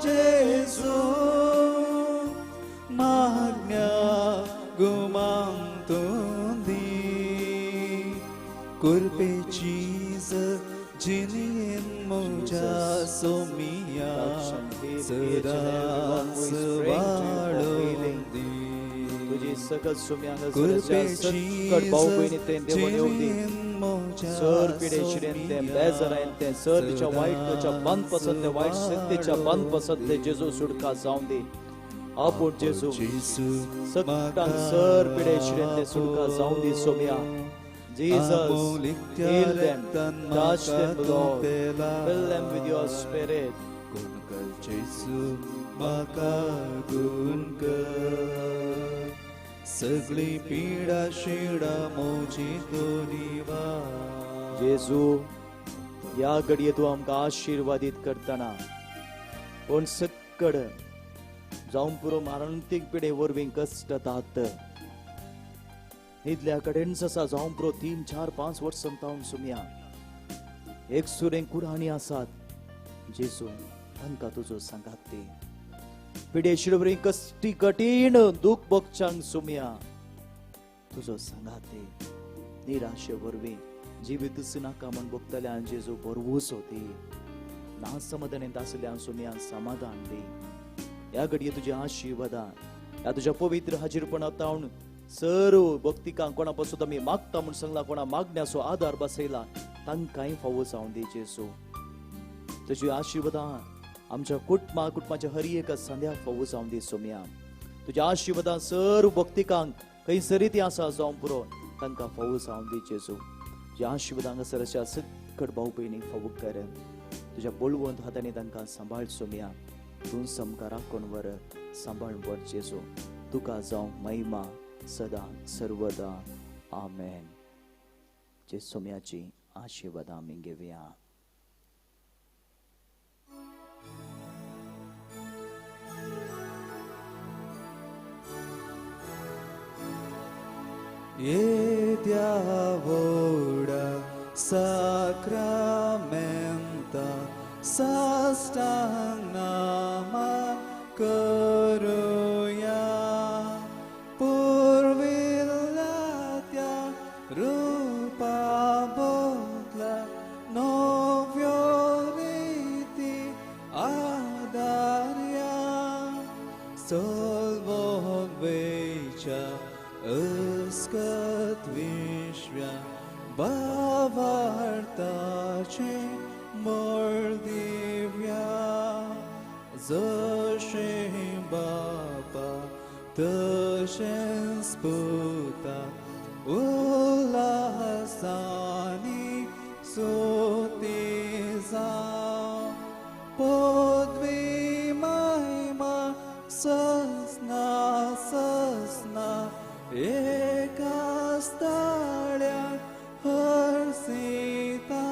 जेजू मागण्या गुमान तूं दी. कुरपेची जिणेन म्हज्या सोमिया सदांच वाडोवन दी. तुजी सकत सोम्या सकट भाव भयणी तें देवान येवं दी. सर पिडे शिरेन तें बेजारायन तें सर तिच्या वायट ताच्या बंद पसत तें वायट शक्तीच्या बंद पसत तें जेजू सुटका जावं दी. आपूण जेजू सगटांक सर पिडे शिरेन तें सुटका जावं दी Saumya. Jesus, heal them, touch them, Lord, fill them with your spirit. गुण कर जेजू म्हाका गुण कर, सगळी पिडा शिडा म्हजी तूं निवार. जेजू ह्या घडये तूं आमकां आशिर्वादीत करतना पूण सक्कड जावं पुरो मारणतीक पिडे वरवीं कश्टतात न्हिदल्या कडेनच आसा जावं पुरो 3 4 5 वर्सां तावन सुमया एक सुरें कुराणी आसात. जेजू तांकां तुजो सांगात ती पिडे शिडवरी कश्टी कठीण दूख भोगच्यांक सुमया तुजो सांगात ती निराशे वरवीं जिवीतच नाका म्हण भोगतल्यान जेजू भरवंसो दी. ना समाधानेंत आसल्यान सुमया समाधान दी. ह्या घडये तुज्या आशिर्वादान ह्या तुज्या पवित्र हाजीरपणा तावन सर्व भक्तिकांक कोणा पासून आमी मागता म्हूण सांगला, कोणा मागण्याचो आदार बसयला तांकांय फावो जावं दी जेजू. तुजी आशिर्वादान आमच्या कुटुंबा कुटुंबाच्या हर एका संध्या फावो जावं दी सोम्या. तुज्या आशिर्वादान सर्व भक्तिकांक खंयसरी ती आसा जावं पुरो तांकां फावो जावं दी जेजू. तुज्या आशिर्वादान हांगासर अशा सकट भाव भयणीक फावो कर. तुज्या बळवंत हातांनी तांकां सांबाळ सोम्या. तूं समकार राखून वर सांबाळ वर जेजू. तुका जावं महिमा सदा सर्वदा. आमेन. जे सोम्याची आशिर्वाद आमी घेवया. येद्या व्हडा साक्रामेंता साष्टांग नामा करुया, पुर्विल्ल्या त्या रुपा बदला नव्यो रिती आदारया, चलवोन वयच्या अस्कत विश्व्या भावार्थाचें मोळ दिव्या, जशें बापा तशेंच पुता उल्हासांनी सुती जावं, पदवी महिमा ससना ससना एकाच ताळ्याक हरसिता,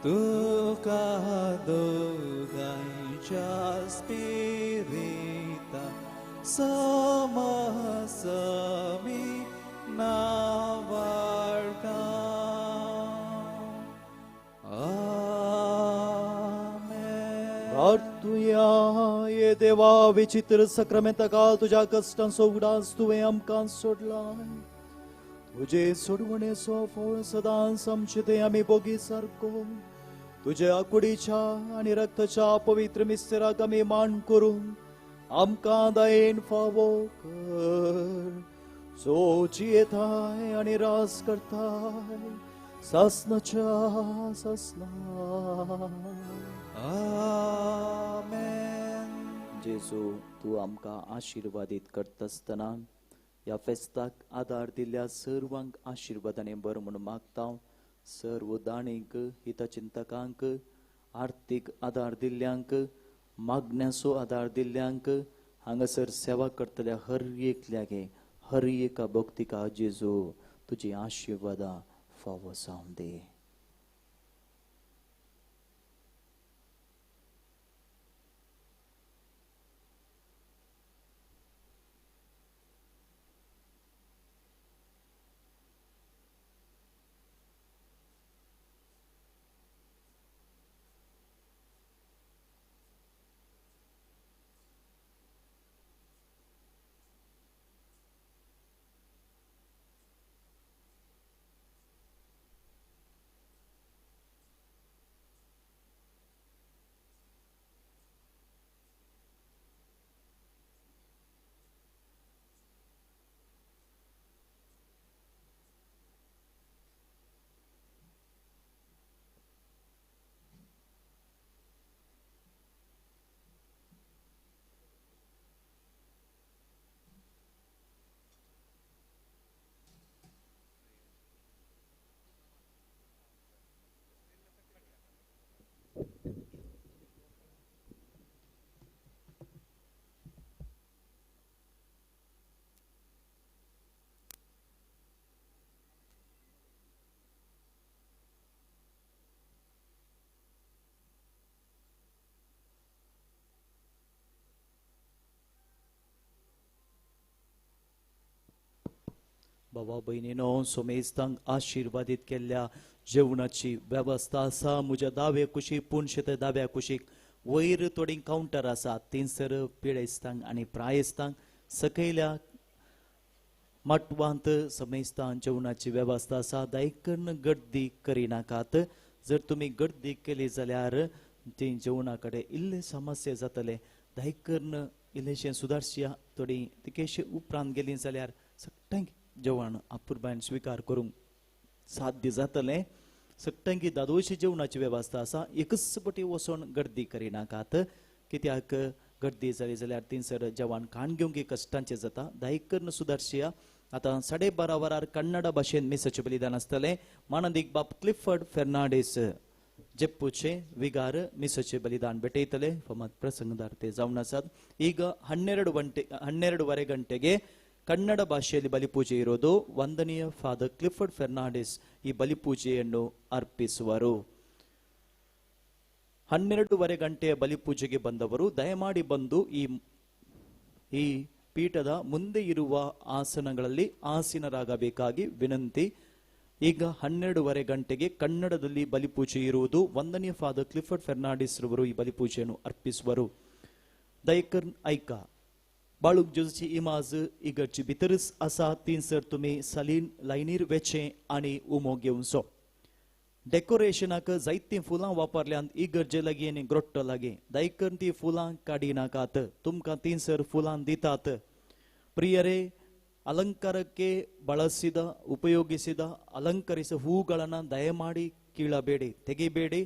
तुका स्पिरिता समसमी नावार्ता. आमेन. प्रार्थुया. ये देवा विचित्र सक्रमेंता तुज्या कश्टांचो उगडास तुवें आमकां सोडला. तुजे सोडवणेचो फळ सदांच आमचे ते आमी बोगी सारको तुज्या कुडीच्या आनी रक्ताच्या पवित्र मिस्तेराक आमी मान करून आमकां दयेन फावो कर. जो जियेताय आनी रास करताय सासनाच्या सासना. आमेन. जेजू तूं आमकां आशिर्वादीत करता आसतना ह्या फेस्ताक आदार दिल्ल्या सर्वांक आशिर्वादाने बरो म्हूण मागता. सर्व दाणींक, हितचिंतकांक, आर्थीक आदार दिल्ल्यांक, मागण्याचो आदार दिल्ल्यांक, हांगासर सेवा करतल्या हर एकल्यागे हर एका भक्तिका जेजू तुजी आशिर्वादां फावो जावं दी. बाबा भयणीनो, सोमेस्तांक आशिर्वादीत केल्ल्या जेवणाची वेवस्था आसा. म्हज्या दावे कुशीक पुणशे ते दाव्या कुशीक वयर थोडी कावंटर आसा. थंयसर पिडेस्तांक आनी प्रायेस्तांक सकयल्या माटवांत समेस्तां जेवणाची वेवस्था आसा. दयकन गर्दी करिनाकात. जर तुमी गर्दी केली जाल्यार ती जेवणा कडेन इल्ले समस्या जातले. दयकन इल्लेशें सुदारशिया थोडी तिकेशे उपरांत गेली जाल्यार सगळ्यांक जेवण अपुरबायेन स्विकार करूंक साध्य जातलें. सगळ्यांकी दादोशी जेवणाची वेवस्था आसा. एकच पटी वचून गर्दी करिनाकात, कित्याक गर्दी जाली जाल्यार थंयसर जेवण खाण घेवंक कश्टांचें जाता. दयकन सुदारशिया. आतां 12:30 वरार कन्नडा भाशेन मिसाचें बलिदान आसतलें. मानदीक बाब क्लिफर्ड फेर्नांडीस जेप्पूचे विगार मिसाचे बलिदान भेटयतले. फमत प्रसंगदार ते जावन आसात. ಈಗ 12:30 ಗಂಟೆಗೆ ಕನ್ನಡ ಭಾಷೆಯಲ್ಲಿ ಬಲಿಪೂಜೆ ಇರೋದು. ವಂದನೀಯ ಫಾದರ್ ಕ್ಲಿಫರ್ಡ್ ಫೆರ್ನಾಂಡಿಸ್ ಈ ಬಲಿಪೂಜೆಯನ್ನು ಅರ್ಪಿಸುವರು. 12:30 ಗಂಟೆಯ ಬಲಿಪೂಜೆಗೆ ಬಂದವರು ದಯಮಾಡಿ ಬಂದು ಈ ಪೀಠದ ಮುಂದೆ ಇರುವ ಆಸನಗಳಲ್ಲಿ ಆಸೀನರಾಗಬೇಕಾಗಿ ವಿನಂತಿ. ಈಗ 12:30 ಗಂಟೆಗೆ ಕನ್ನಡದಲ್ಲಿ ಬಲಿಪೂಜೆ ಇರುವುದು. ವಂದನೀಯ ಫಾದರ್ ಕ್ಲಿಫರ್ಡ್ ಫೆರ್ನಾಂಡಿಸ್ ರವರು ಈ ಬಲಿಪೂಜೆಯನ್ನು ಅರ್ಪಿಸುವರು. ದಯಕರ್ ಐಕ बाळूक जेजूची इमाज इगर्जी भितरच आसा. थंयसर तुमी सालीन लायनीर वेचें आनी उमो घेवचो. डेकोरेशनाक जायतीं फुलां वापरल्यांत इगर्जे लागीं आनी ग्रोट्टो लागीं. दयकन ती फुलां काडिनाकात. तुमकां थंयसर फुलां दितात. ಪ್ರಿಯರೇ, ಅಲಂಕಾರಕ್ಕೆ ಬಳಸಿದ ಉಪಯೋಗಿಸಿದ ಅಲಂಕರಿಸಿದ ಹೂಗಳನ್ನು ದಯಮಾಡಿ ಕೀಳಬೇಡಿ, ತೆಗಿಬೇಡಿ.